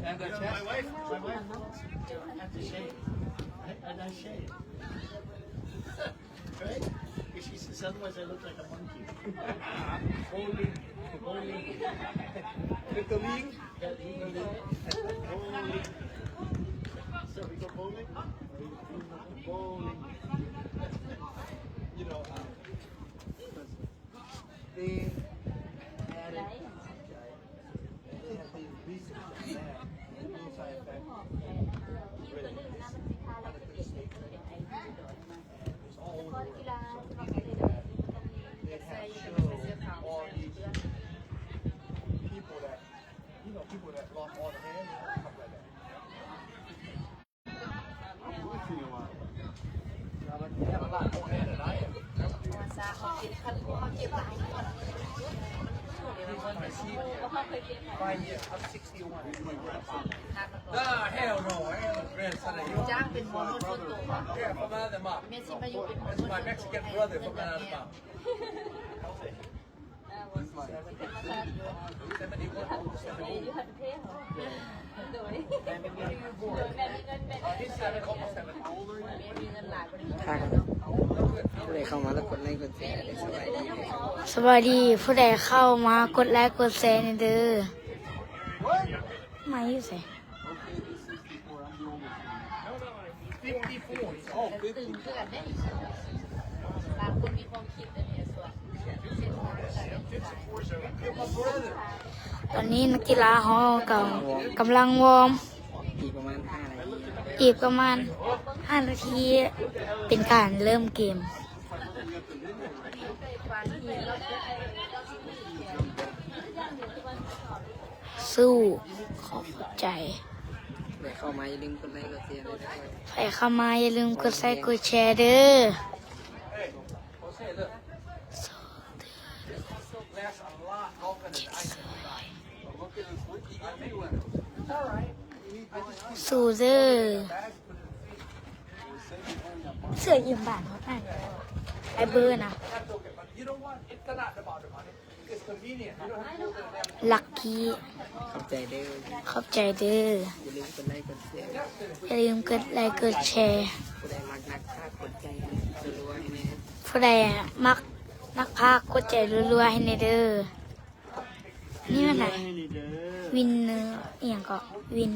And the chest, my wife, my wife had to shave. I, and I shaved. Right? 'Cause she says, "Otherwise I look like a monkey." Bowling. Bowling. With the league? Yeah, with the league. Bowling. So we go bowling? Bowling. You know, um, they addedຖ້າຜູ້ໃດເຂົ້າມາແລ້ວກົດໄລກົດແຊເດີ ສະບາຍດີ. ສະບາຍດີ ຜູ້ໃດເຂົ້າມາກົດໄລກົດແຊແດ່ເດີ. ມາຢູ່ໃສ? ຕອນນີ້ນັກກິລາເຮົາກໍກຳລັງວອມ ອີກປະມານຫ້ານາທີ ອີກປະມານຫ້ານາທີ ເປັນການເລີ່ມເກມ. ສູ້ ຂອບໃຈ. ໃຜເຂົ້າມາຢ່າລືມກົດໄລກົດແຊເດີ. ໃຜເຂົ້າມາຢ່າລືມກົດໄລກົດແຊເດີ. ສູ້ເດີ. ເສື້ອຢືມບ້ານເຮົາໄດ້ ໄອ້ເບີນະ. ລັກກີ້ ຂອບໃຈເດີ. ຂອບໃຈເດີ. ຢ່າລືມກົດໄລກົດແຊ ຢ່າລືມກົດໄລກົດແຊ. ຜູ້ໃດມັກນັກພາກກົດໃຈລັວໆໃຫ້ແດ່. ຜູ້ໃດມັກນັກພາກກົດໃຈລັວໆໃຫ້ແດ່ເດີ. ນີ້ມັນໃດ? ວິນເນີ ອີ່ຫຍັງເກາະ? ວິນ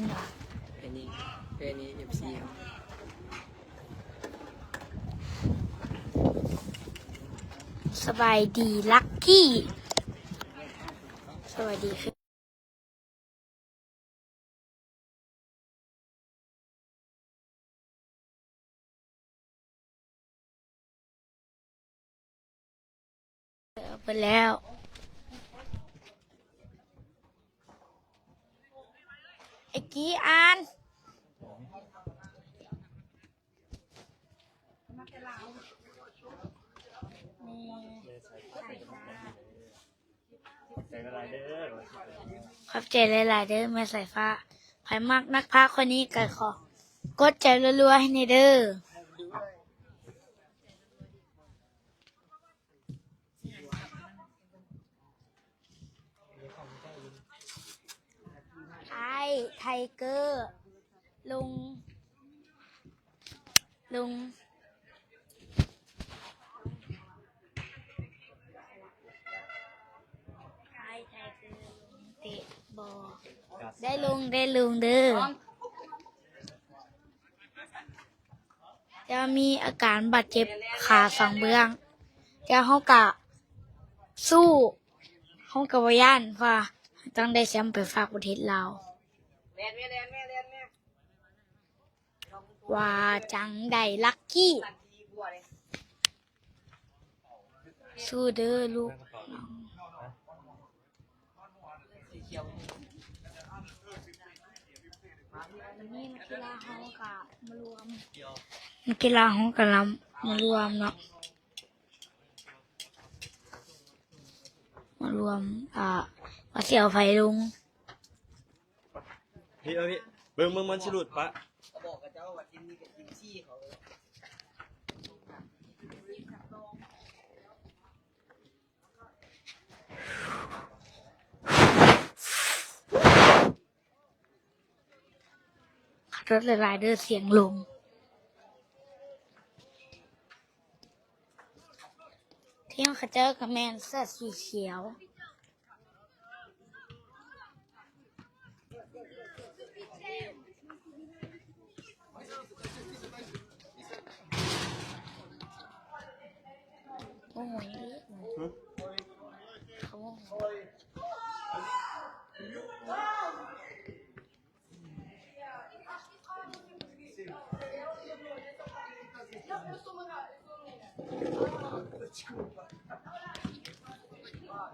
ອັນນີ້ ອັນນີ້ເອັຟຊີ. ສະບາຍດີ ລັກກີ້. ສະບາຍດີຄື ເອົາໄປແລ້ວ. ໄອ້ກີ້ອ່ານ. ຂອບໃຈຫຼາຍໆເດີ ແມ່ສາຍຟ້າ. ໃຜມັກນັກພາກຄົນນີ້ກໍຂໍກົດໃຈລັວໆໃຫ້ແດ່ເດີ. ອ້າຍໄທເກີ ລົງ ລົງ ອ້າຍໄທເກີ ລົງເຕະບໍ່? ໄດ້ລົງ ໄດ້ລົງເດີ. ແຕ່ວ່າມີອາການບາດເຈັບຂາສອງເບື້ອງ ແຕ່ເຮົາກະສູ້ ເຮົາກະບໍ່ຢ້ານ ເພາະວ່າເຮົາຕ້ອງໄດ້ແຊມໄປຝາກປະເທດລາວ. ວ່າຈັ່ງໃດ ລັກກີ້? ສູ້ເດີລູກ. ນີ້ນັກກິລາເຮົາກະມາລວມ ນັກກິລາເຮົາກະລຳມາລວມເນາະ. ລວມ ອ່າ ມາສຽວໄຟລົງ ພີ່ ເອົາພີ່ ເບິ່ງ ເບິ່ງມັນຊິຫຼຸດປະ ກໍບອກກັບເຈົ້າວ່າທີມນີ້ເປັນທີມຊີ້ເຂົາ ຂໍໂທດຫຼາຍໆເດີ ສຽງລົມ. ທີມເຂົາເຈົ້າກໍແມ່ນເສື້ອສີຂຽວ. ໂອ້ຍ ຫື? ເຂົາ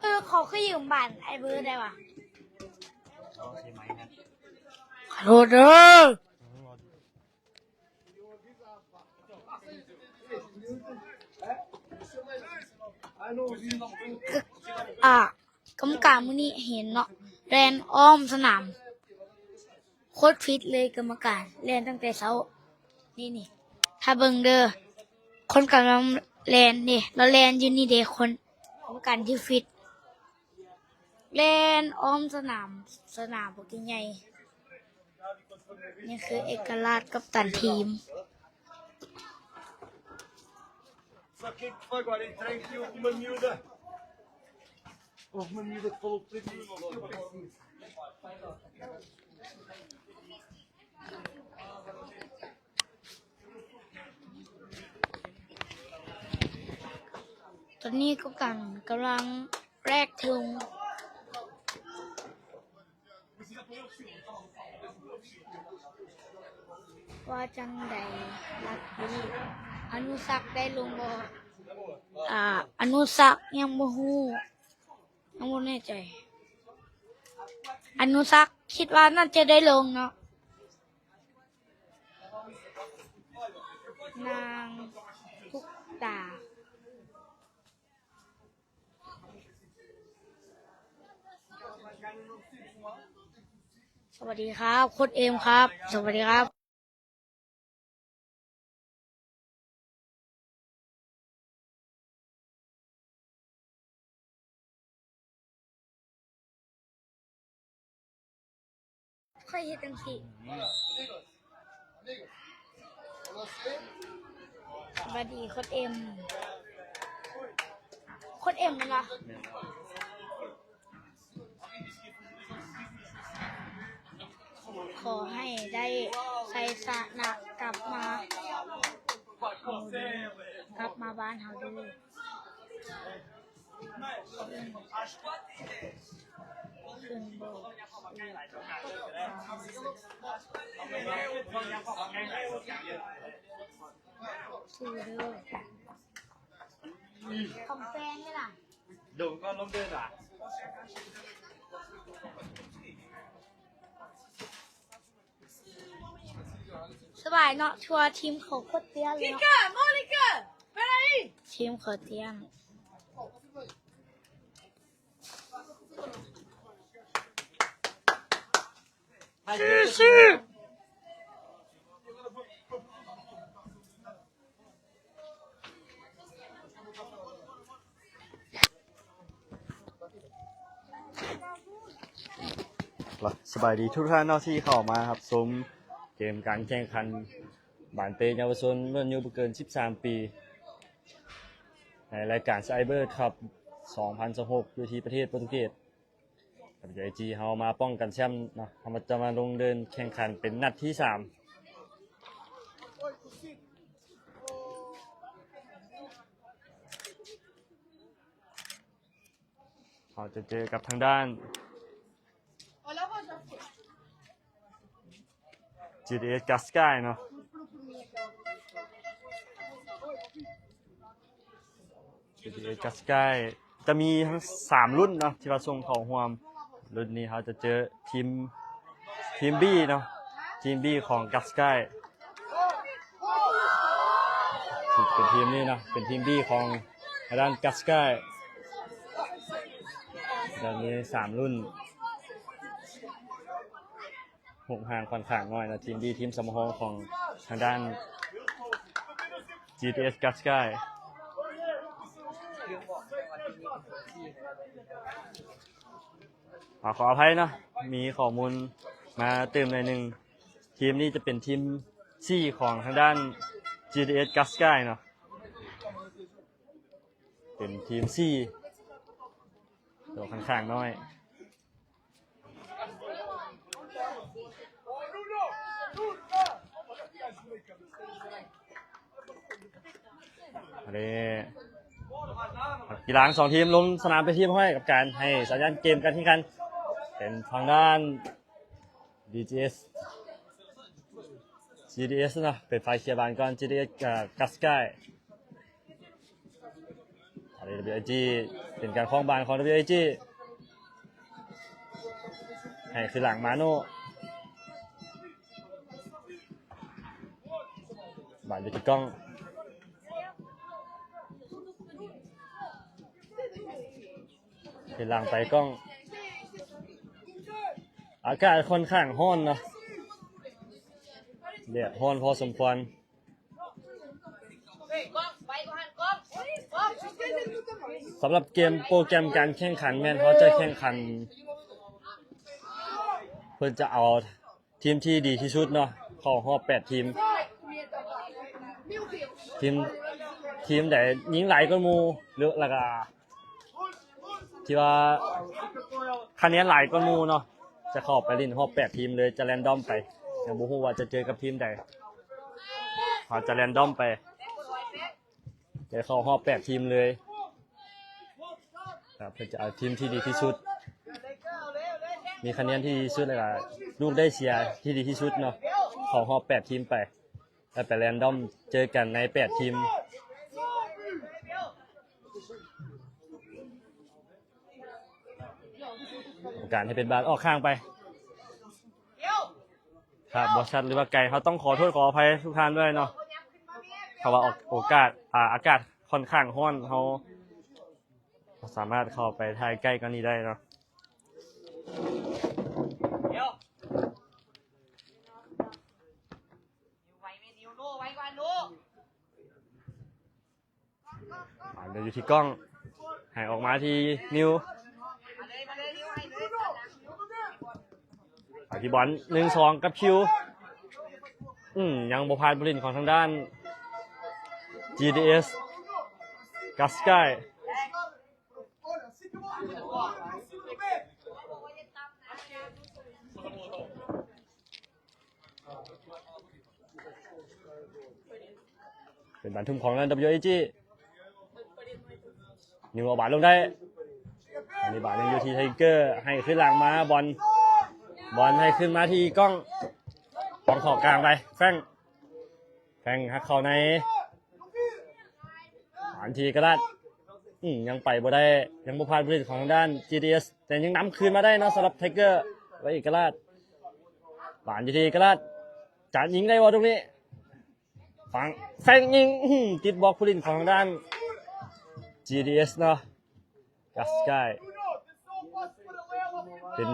ເອີ ຂໍຄືຢືມບານອ້າຍເບີໄດ້ຫວາ? ຂໍໂທດເດີ. ອ່າ ກຳມະການມື້ນີ້ເຫັນເນາະ ແລ່ນອ້ອມສະໜາມ ໂຄດຟິດເລີຍກຳມະການ ແລ່ນຕັ້ງແຕ່ເຊົ້າ ນີ້ໆ ຖ້າເບິ່ງເດີ ຄົນກຳລັງແລ່ນເດ້ ລາວແລ່ນຢູ່ນີ້ເດ້ ຄົນ ກຳມະການທີ່ຟິດ ແລ່ນອ້ອມສະໜາມ ສະໜາມບັກໃຫຍ່ ນີ້ຄືເອກະລາດກັບຕັນທີມ. Só que foi agora, entrei aqui uma miúda. Houve uma miúda que falou que teve. ຕອນນີ້ກຳກັນກຳລັງແລກທຸງ ວ່າຈັ່ງໃດ ລັກກີ້ ອະນຸສັກໄດ້ລົງບໍ່? ອາ ອະນຸສັກຍັງບໍ່ຮູ້ ຍັງບໍ່ແນ່ໃຈ ອະນຸສັກຄິດວ່າໜ້າຈະໄດ້ລົງເນາະ. ນາງຕຸກຕາ ສະຫວັດດີຄັບ ໂຄດເອັມຄັບ ສະຫວັດດີຄັບ. ຂ້ອຍເຮັດຈັ່ງຊີ້ ສະບາຍດີໂຄດເອັມ ໂຄດເອັມແມ່ນບໍ່? ຂໍໃຫ້ໄດ້ໄຊຊະນະກັບມາ ກັບມາບ້ານເຮົາເດີ. ຂຶ້ນບໍ່ ສູ້ເດີ ຄຳແປງນີ້ລະ. ສະບາຍເນາະ ຖືວ່າທີມເຂົາໂຄດເຕັ້ຍເລີຍເນາະ ທີມເຂົາເຕັ້ຍ. ສະບາຍດີທຸກທ່ານເນາະ ທີ່ເຂົ້າມາຮັບຊົມເກມການແຂ່ງຂັນບານເຕະເຍົາວະຊົນລຸ້ນອາຍຸບໍ່ເກີນສິບສາມປີ ໃນລາຍການ Cyber Cup ສອງພັນຊາວຫົກ ຢູ່ທີ່ປະເທດໂປຣຕຸເກດ. ກັບເຈເອຈີ ເຮົາມາປ້ອງກັນແຊ້ມເນາະ ເຮົາຈະມາລົງເດີ່ນແຂ່ງຂັນເປັນນັດທີສາມ ເຮົາຈະເຈີກັບທາງດ້ານ ຈີທີເອັສ ກັດສະກາຍເນາະ ຈີທີເອັສ ກັດສະກາຍ ຈະມີທັງສາມລຸ້ນເນາະ ທີ່ວ່າສົ່ງເຂົ້າຮ່ວມ. ລຸ້ນນີ້ເຮົາຈະເຈີທີມ ທີມບີເນາະ ທີມບີຂອງກັດສະກາຍ ເປັນທີມນີ້ເນາະ ເປັນທີມບີຂອງທາງດ້ານກັດສະກາຍ. ກໍມີສາມລຸ້ນ ຮຸກຮ່າງຂ້ອນຂ້າງນ້ອຍເນາະ ທີມບີ ທີມສຳຮອງຂອງທາງດ້ານ ຈີທີເອສ ກັດສະກາຍ. ຂໍ ຂໍອະໄພເນາະ ມີຂໍ້ມູນມາຕື່ມໜ້ອຍໜຶ່ງ. ທີມນີ້ຈະເປັນທີມຊີຂອງທາງດ້ານ ຈີທີເອສ ກັດສະກາຍເນາະ ເປັນທີມຊີ ໂຕຂ້ອນຂ້າງນ້ອຍ. ອັນນີ້ ກິລາທັງສອງທີມລົງສະໜາມເປັນທີ່ຮຽບຮ້ອຍ ກັບການໃຫ້ສັນຍານເກມການແຂ່ງຂັນ ເປັນທາງດ້ານ ດີຈີເອສ ຈີທີເອສ ເນາະ ເປັນຝ່າຍເຄຍບານກ່ອນ ຈີທີເອສ ກັດສະກາຍ. ອັນນີ້ ດັບເບິນເອຈີ ເປັນການຄອງບານຂອງ ດັບເບິນເອຈີ ໃຫ້ຄືນຫຼັງມາໂນ ບານຢູ່ທີ່ກ້ອງ ເປັນຫຼັງໄປກ້ອງ. ອາກາດຂ້ອນຂ້າງຮ້ອນເນາະ ແດດຮ້ອນພໍສົມຄວນ. ສຳລັບເກມໂປຣແກຣມການແຂ່ງຂັນແມ່ນເຮົາຈະແຂ່ງຂັນ ເພິ່ນຈະເອົາທີມທີ່ດີທີ່ສຸດເນາະ ເຂົ້າຮອບແປດທີມ. ທີມ ທີມໃດຍິງຫຼາຍກວ່າໝູ່ ຫຼື ແລ້ວກະ ທີ່ວ່າຄະແນນຫຼາຍກວ່າໝູ່ເນາະ ຈະເຂົ້າໄປຫຼິ້ນຮອບແປດທີມເລີຍ ຈະແຣນດອມໄປ ຍັງບໍ່ຮູ້ວ່າຈະເຈີກັບທີມໃດ ເຮົາຈະແຣນດອມໄປ ຈະເຂົ້າຮອບແປດທີມເລີຍ. ເພິ່ນຈະເອົາທີມທີ່ດີທີ່ສຸດ ມີຄະແນນທີ່ດີທີ່ສຸດ ແລ້ວກະລູກໄດ້ເສຍທີ່ດີທີ່ສຸດເນາະ ເຂົ້າຮອບແປດທີມໄປ ແລ້ວໄປແຣນດອມເຈີກັນໃນແປດທີມ. ການໃຫ້ເປັນບານອອກຂ້າງໄປ ຖ້າບໍ່ຊັດ ຫຼືວ່າໄກ ເຮົາຕ້ອງຂໍໂທດຂໍອະໄພທຸກທ່ານດ້ວຍເນາະ ເພາະວ່າ ໂອ ໂອກາດ ອາ ອາກາດຂ້ອນຂ້າງຮ້ອນ ເຮົາບໍ່ສາມາດເຂົ້າໄປຖ່າຍໃກ້ກວ່ານີ້ໄດ້ເນາະ. ບານເດີນຢູ່ທີ່ກ້ອງ ໃຫ້ອອກມາທີ່ນິວ ເອົາທີ່ບອນ ໜຶ່ງສອງ ກັບຄິວ ອືມ ຍັງບໍ່ຜ່ານຜູ້ຫຼິ້ນຂອງທາງດ້ານ ຈີທີເອສ ກັດສະກາຍ. ເປັນບານທຸ່ມຂອງທາງ ດັບເບິນຢູເອຈີ ນິວເອົາບານລົງໄດ້ ອັນນີ້ບານຍັງຢູ່ທີ່ໄທເກີ ໃຫ້ຄືນຫຼັງມາ ບອນ ບອນໃຫ້ຄືນມາທີ່ກ້ອງ ບອນເຂົ້າກາງໄປ ແຟງ ແຟງຫັກເຂົ້າໃນ ບານທີ່ເອກະລາດ ອືມ ຍັງໄປບໍ່ໄດ້ ຍັງບໍ່ຜ່ານຜູ້ຫຼິ້ນຂອງທາງດ້ານ ຈີທີເອສ ແຕ່ຍັງນຳຄືນມາໄດ້ເນາະ ສຳລັບໄທເກີ ແລະ ເອກະລາດ ບານຢູ່ທີ່ເອກະລາດ ຈະຍິງໄດ້ບໍ່ຕົງນີ້ ຟັງ ແຟງຍິງ ອືມ ຕິດບລັອກຜູ້ຫຼິ້ນຂອງທາງດ້ານ ຈີທີເອສ ເນາະ ກັດສະກາຍ ເປັນ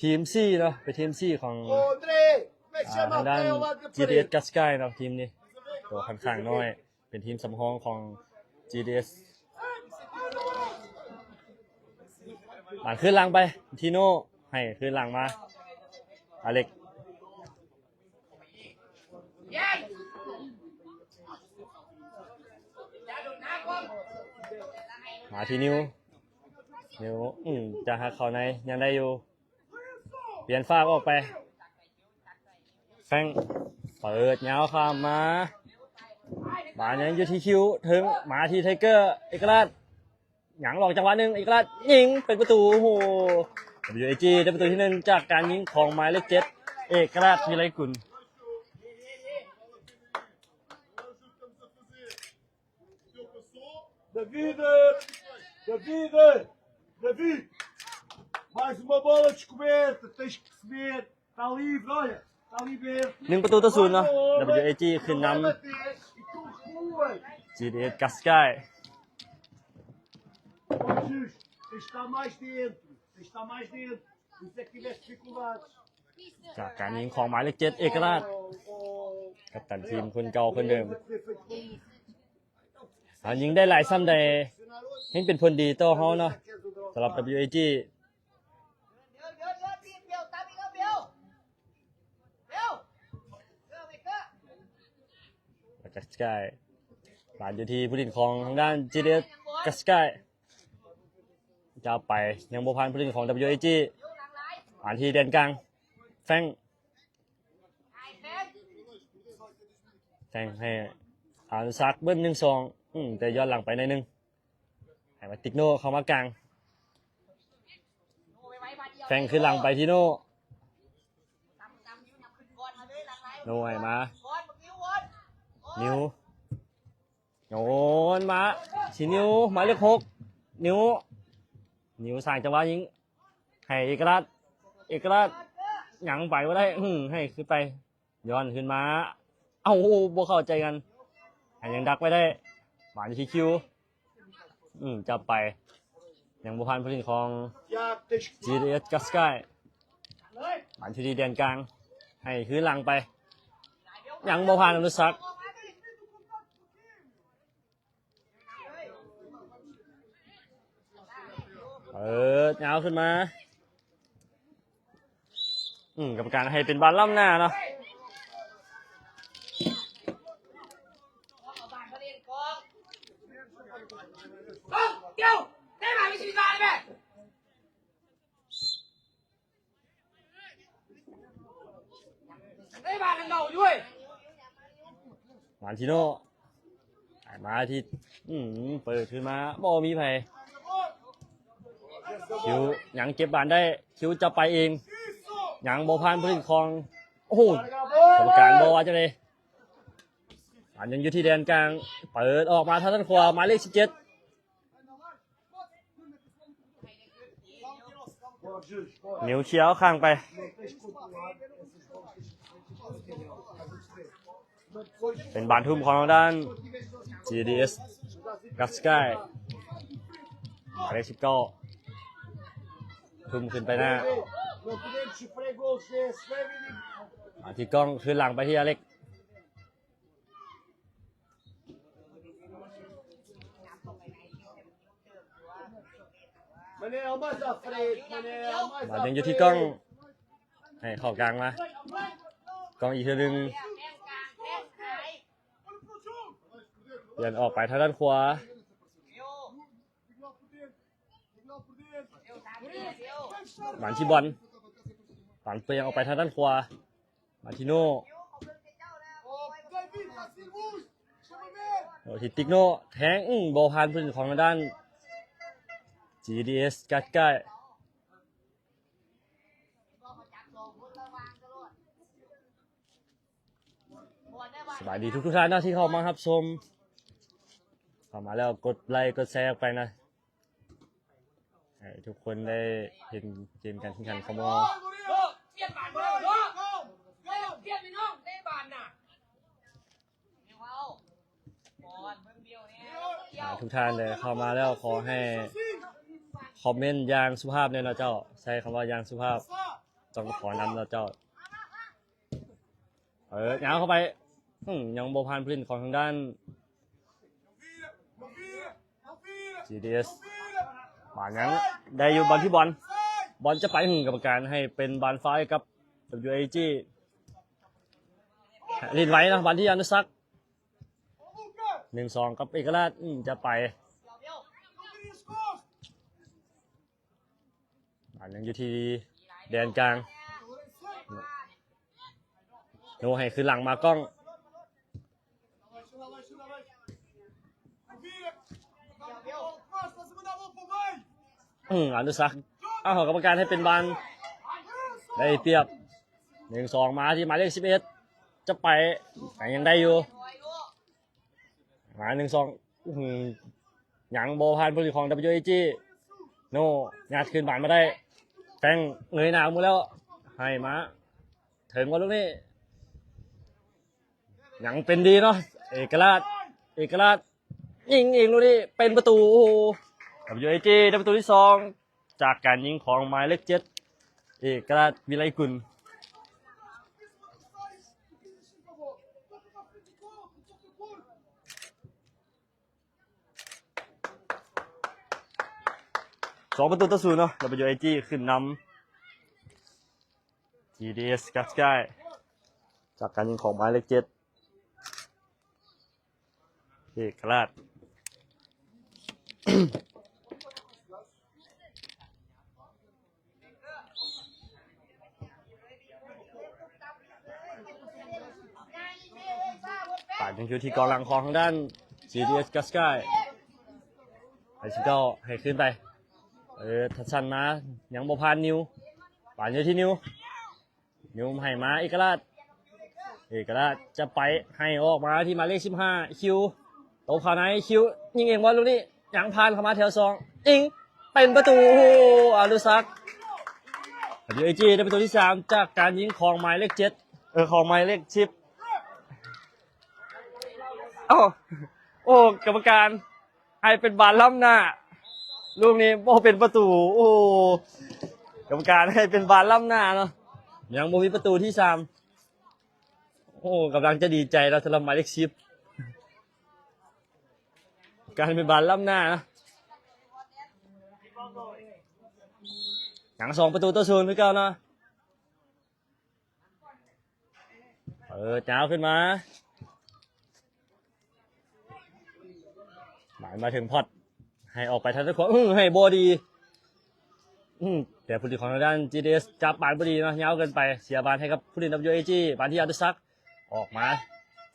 ທີມຊີເນາະ ເປັນທີມຊີຂອງ ອ່າ ທາງດ້ານ ຈີທີເອສ ກັດສະກາຍເນາະ ທີມນີ້ ໂຕຂ້ອນຂ້າງນ້ອຍ ເປັນທີມສຳຮອງຂອງ ຈີທີເອສ ບານຄືນຫຼັງໄປ ທີໂນ ໃຫ້ຄືນຫຼັງມາ ອາເລັກ ມາທີ່ນິວ ນິວ ອືມ ຈະຫັກເຂົ້າໃນ ຍັງໄດ້ຢູ່ ປ່ຽນຟາກອອກໄປ ແຟງ ເປີດຍາວຂ້າມມາ ບານຍັງຢູ່ທີ່ຄິວ ເທິງ ມາທີ່ໄທເກີ ເອກະລາດ ຍັງຫຼອກຈັງຫວະໜຶ່ງ ເອກະລາດຍິງເປັນປະຕູ ໂອ້ໂຫ ດັບເບິນຢູເອຈີ ໄດ້ປະຕູທີໜຶ່ງຈາກການຍິງຂອງໝາຍເລກເຈັດ ເອກະລາດ ວິໄລກຸນ. David! David! David! Mais uma bola descoberta, tens que perceber. Está livre, olha. Está livre. ໜຶ່ງປະຕູຕໍ່ສູນເນາະ ດັບເບິນຢູເອຈີ ຂຶ້ນນຳ ຈີທີເອສ ກັດສະກາຍ. Está mais dentro, está mais dentro. Por isso é que tiveste dificuldades. ຈາກການຍິງຂອງໝາຍເລກເຈັດ ເອກະລາດ ກັບຕັນທີມຄົນເກົ່າຄົນເດີມ ຖ້າຍິງໄດ້ຫຼາຍສ່ຳໃດ ແຮ່ງເປັນຜົນດີຕໍ່ເຮົາເນາະ ສຳລັບ WAG ກາສກາຍ ບານຢູ່ທີ່ຜູ້ຫຼິ້ນຂອງທາງດ້ານ GDS ກາສກາຍ ຈະໄປ ຍັງບໍ່ຜ່ານຜູ້ຫຼິ້ນຂອງ WAG ບານທີ່ແດນກາງ ແຟງ ແຟງໃຫ້ອານຸສັກ ເບິ່ງ ໜຶ່ງສອງ ອືມ ແຕ່ຍ້ອນຫຼັງໄປໜ້ອຍໜຶ່ງ ໃຫ້ມາຕິກໂນເຂົ້າມາກາງ ແຟງຄືນຫຼັງໄປທີ່ໂນ ໂນໃຫ້ມາ ນິວ ໂຍນມາທີ່ນິວ ໝາຍເລກຫົກ ນິວ ນິວສ້າງຈັງຫວະຍິງໃຫ້ເອກະລາດ ເອກະລາດ ຍັງໄປບໍ່ໄດ້ ອືມ ໃຫ້ຄືນໄປ ຍ້ອນຄືນມາ ເອົ້າ ບໍ່ເຂົ້າໃຈກັນ ໃຫ້ຍັງດັກໄວ້ໄດ້ ບານທີ່ຄິວ ອືມ ຈັບໄປ ຍັງບໍ່ຜ່ານຜູ້ຫຼິ້ນຂອງ GDS ກາສກາຍ ບານທີ່ແດນກາງ ໃຫ້ຄືນຫຼັງໄປ ຍັງບໍ່ຜ່ານອານຸສັກ ເປີດຍາວຂຶ້ນມາ ອືມ ກຳມະການໃຫ້ເປັນບານລ້ຳໜ້າເນາະ ມານທິໂນ ໃຫ້ມາທີ່ ອືມ ເປີດຂຶ້ນມາ ບໍ່ມີໃຜ ຄິວຍັງເກັບບານໄດ້ ຄິວຈະໄປເອງ ຍັງບໍ່ຜ່ານຜູ້ຫຼິ້ນຂອງ ໂອ້ໂຫ ກຳມະການບໍ່ວ່າຈັ່ງໃດ ບານຍັງຢູ່ທີ່ແດນກາງ ເປີດອອກມາທາງດ້ານຂວາ ໝາຍເລກສິບເຈັດ ນິວເຄຍເອົາຂ້າງໄປ ເປັນບານທຸ່ມຂອງທາງດ້ານ GDS ກາສກາຍ ໝາຍເລກສິບເກົ້າ ທຸ່ມຂຶ້ນໄປໜ້າ ມາທີ່ກ້ອງ ຄືນຫຼັງໄປທີ່ອາເລັກ Manel, mais à frente, Manel, mais à frente. ບານຍັງຢູ່ທີ່ກ້ອງ ໃຫ້ເຂົ້າກາງມາ ກ້ອງອີກເທື່ອໜຶ່ງ ປ່ຽນອອກໄປທາງດ້ານຂວາ ບານທີ່ບອນ ບານປ່ຽນອອກໄປທາງດ້ານຂວາ ມາທິໂນ ໂອ ທີ່ຕິກໂນ ແທງ ອືມ ບໍ່ຜ່ານຜູ້ຫຼິ້ນຂອງທາງດ້ານ GDS ກາດກາຍ ສະບາຍດີທຸກໆທ່ານເນາະ ທີ່ເຂົ້າມາຮັບຊົມ ເຂົ້າມາແລ້ວກົດໄລກົດແຊອອກໄປນະ ໃຫ້ທຸກຄົນໄດ້ເຫັນເກມການແຂ່ງຂັນຂອງພວກເຮົາ ອ່າ ທຸກທ່ານເດີ ເຂົ້າມາແລ້ວ ຂໍໃຫ້ຄອມເມັນຢ່າງສຸພາບແດ່ເນາະເຈົ້າ ໃຊ້ຄຳວ່າຢ່າງສຸພາບ ຕ້ອງຂໍນຳເນາະເຈົ້າ ເປີດຍາວເຂົ້າໄປ ອືມ ຍັງບໍ່ຜ່ານຜູ້ຫຼິ້ນຂອງທາງດ້ານ GDS ບານຍັງໄດ້ຢູ່ ບານທີ່ບອນ ບອນຈະໄປ ອືມ ກຳມະການໃຫ້ເປັນບານຟາວໃຫ້ກັບ WAG ຫຼິ້ນໄວເນາະ ບານທີ່ອານຸສັກ ໜຶ່ງສອງ ກັບເອກະລາດ ອືມ ຈະໄປ ບານຍັງຢູ່ທີ່ແດນກາງ ໂນໃຫ້ຄືນຫຼັງມາກ້ອງ ອືມ ອານຸສັກ ເອົາ ກຳມະການໃຫ້ເປັນບານ ໄດ້ປຽບ ໜຶ່ງສອງ ມາທີ່ໝາຍເລກສິບເອັດ ຈະໄປ ແຕ່ຍັງໄດ້ຢູ່ ມາ ໜຶ່ງສອງ ອືມ ຍັງບໍ່ຜ່ານຜູ້ຫຼິ້ນຂອງ WAG ໂນ ຍາດຄືນບານມາໄດ້ ແຟງເງີຍໜ້າອອກມາແລ້ວ ໃຫ້ມາ ເຖິງວ່າລູກນີ້ ຍັງເປັນດີເນາະ ເອກະລາດ ເອກະລາດ ຍິງເອງລູກນີ້ ເປັນປະຕູ ໂອ້ໂຫ ดับเบิลยูเอจี ได้ประตูที่สองจากการยิงของหมายเลขเจ็ด เอกราช วิไลกุล สองประตูต่อศูนย์เนาะ ดับเบิลยูเอจี ขึ้นนำ จีดีเอส กาสกาย จากการยิงของหมายเลขเจ็ด เอกราช ปาดยังอยู่ที่กองหลังของทางด้าน จีดีเอส กาสกาย ไอซิเก้า ให้ขึ้นไป เออ ทัดสันมา ยังบ่ผ่านนิว ปาดอยู่ที่นิว นิวให้มาเอกราช เอกราชจะไปให้ออกมาที่หมายเลขสิบห้า คิว ตบเข้าใน คิว ยิงเองบอลลูกนี้ ยังผ่านเข้ามาแถวสอง ยิงเป็นประตู โอ้โห อนุสัก ดับเบิลยูเอจี ได้ประตูที่สามจากการยิงของหมายเลขเจ็ด เออ ของหมายเลขสิบ เอ้า โอ้ กรรมการ ให้เป็นบานล้ำหน้า ลูกนี้บ่เป็นประตู โอ้ กรรมการให้เป็นบานล้ำหน้าเนาะ ยังบ่มีประตูที่สาม โอ้ กำลังจะดีใจแล้วสำหรับหมายเลขสิบ การเป็นบานล้ำหน้านะ ยังสองประตูต่อศูนย์คือเก่าเนาะ เออ จ้าวขึ้นมา หมายมาถึงพอด ให้ออกไปทางด้านขวา อื้อ ให้บ่ดี อืม แต่ผู้เล่นของทางด้าน จีดีเอส จับบานบ่ดีเนาะ ยาวเกินไป เสียบานให้กับผู้เล่น ดับเบิลยูเอจี บานที่อนุสัก ออกมา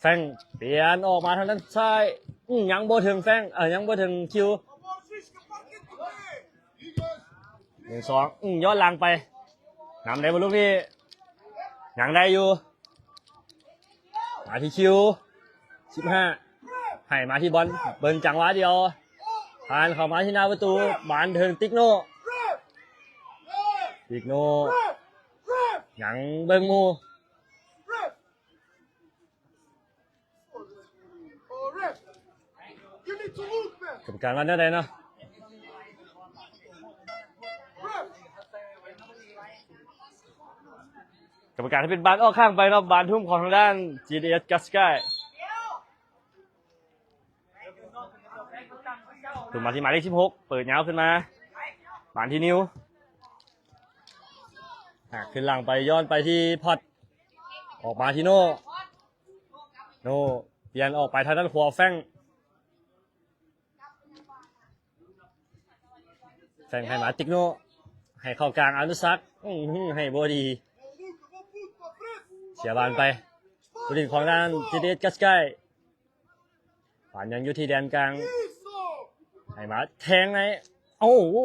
แฟง เปลี่ยนออกมาทางด้านซ้าย อืม ยังบ่ถึงแฟง เอ่อ ยังบ่ถึงคิว หนึ่งสอง อืม ย้อนหลังไป นำได้บ่ลูกนี้ ยังได้อยู่ มาที่คิว สิบห้า ให้มาที่บอล เบิ่งจังหวะเดียว ผ่านเข้ามาที่หน้าประตู บานถึงติกโน่ ติกโน่ ยังเบิ่งหมู่ กรรมการว่าแนวใดเนาะ กรรมการให้เป็นบานออกข้างไปเนาะ บานทุ่มของทางด้าน จีดีเอส กาสกาย ทุ่มมาที่หมายเลขสิบหก เปิดยาวขึ้นมา บานที่นิว อ่ะ ขึ้นหลังไป ย้อนไปที่พอด ออกมาที่โน่ โน่ เปลี่ยนออกไปทางด้านขวา แฟง แฟงให้มาติกโน่ ให้เข้ากลาง อนุสัก อื้อหือ ให้บ่ดี เสียบานไป ผู้เล่นของด้าน จีดีเอส กาสกาย บานยังอยู่ที่แดนกลาง ให้มาแทงใน โอ้โห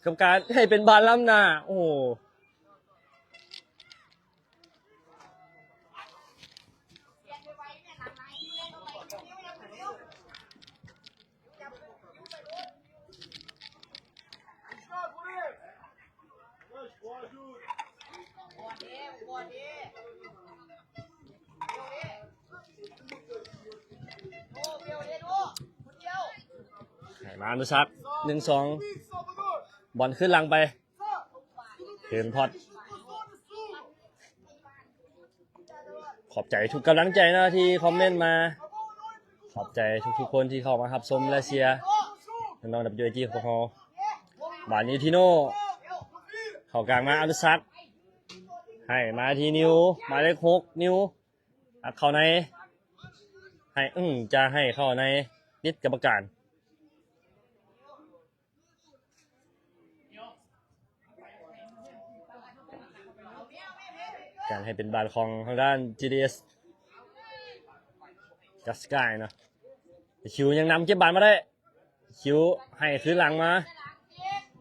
กรรมการให้เป็นบานล้ำหน้า โอ้โห ให้มาอนุสัก หนึ่งสอง บอลขึ้นหลังไป เห็นพอด ขอบใจทุกกำลังใจเนาะที่คอมเมนต์มา ขอบใจทุกๆคนที่เข้ามารับชมและเชียร์น้องๆ ดับเบิลยูเอจี ของเรา บาดนี้ที่โน่ เข้ากลางมาอนุสัก ให้มาที่นิว หมายเลขหก นิว อัดเข้าใน ให้ อื้อ จะให้เข้าใน ติดกรรมการ การให้เป็นบานของทางด้าน จีดีเอส กาสกายเนาะ คิวยังนำเก็บบานมาได้ คิวให้คืนหลังมา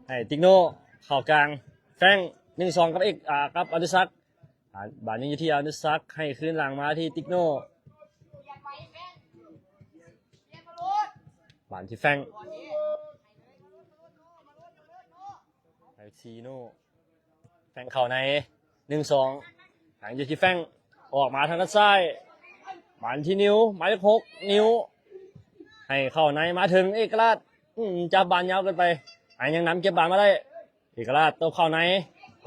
ให้ติกโน่ เข้ากลาง แฟง หนึ่งสอง กับเอก อ่า กับอนุสัก อ่า บานนี้อยู่ที่อนุสัก ให้คืนหลังมาที่ติกโน่ บานที่แฟง ไปซีโน่ แฟงเข้าใน หนึ่งสอง หลังอยู่ที่แฟง ออกมาทางด้านซ้าย บานที่นิว หมายเลขหก นิว ให้เข้าใน มาถึงเอกราช อืม จับบานยาวเกินไป ໄອ້ຍັງນຳເກັບບານມາໄດ້ ເອກະລາດຕົບເຂົ້າໃນ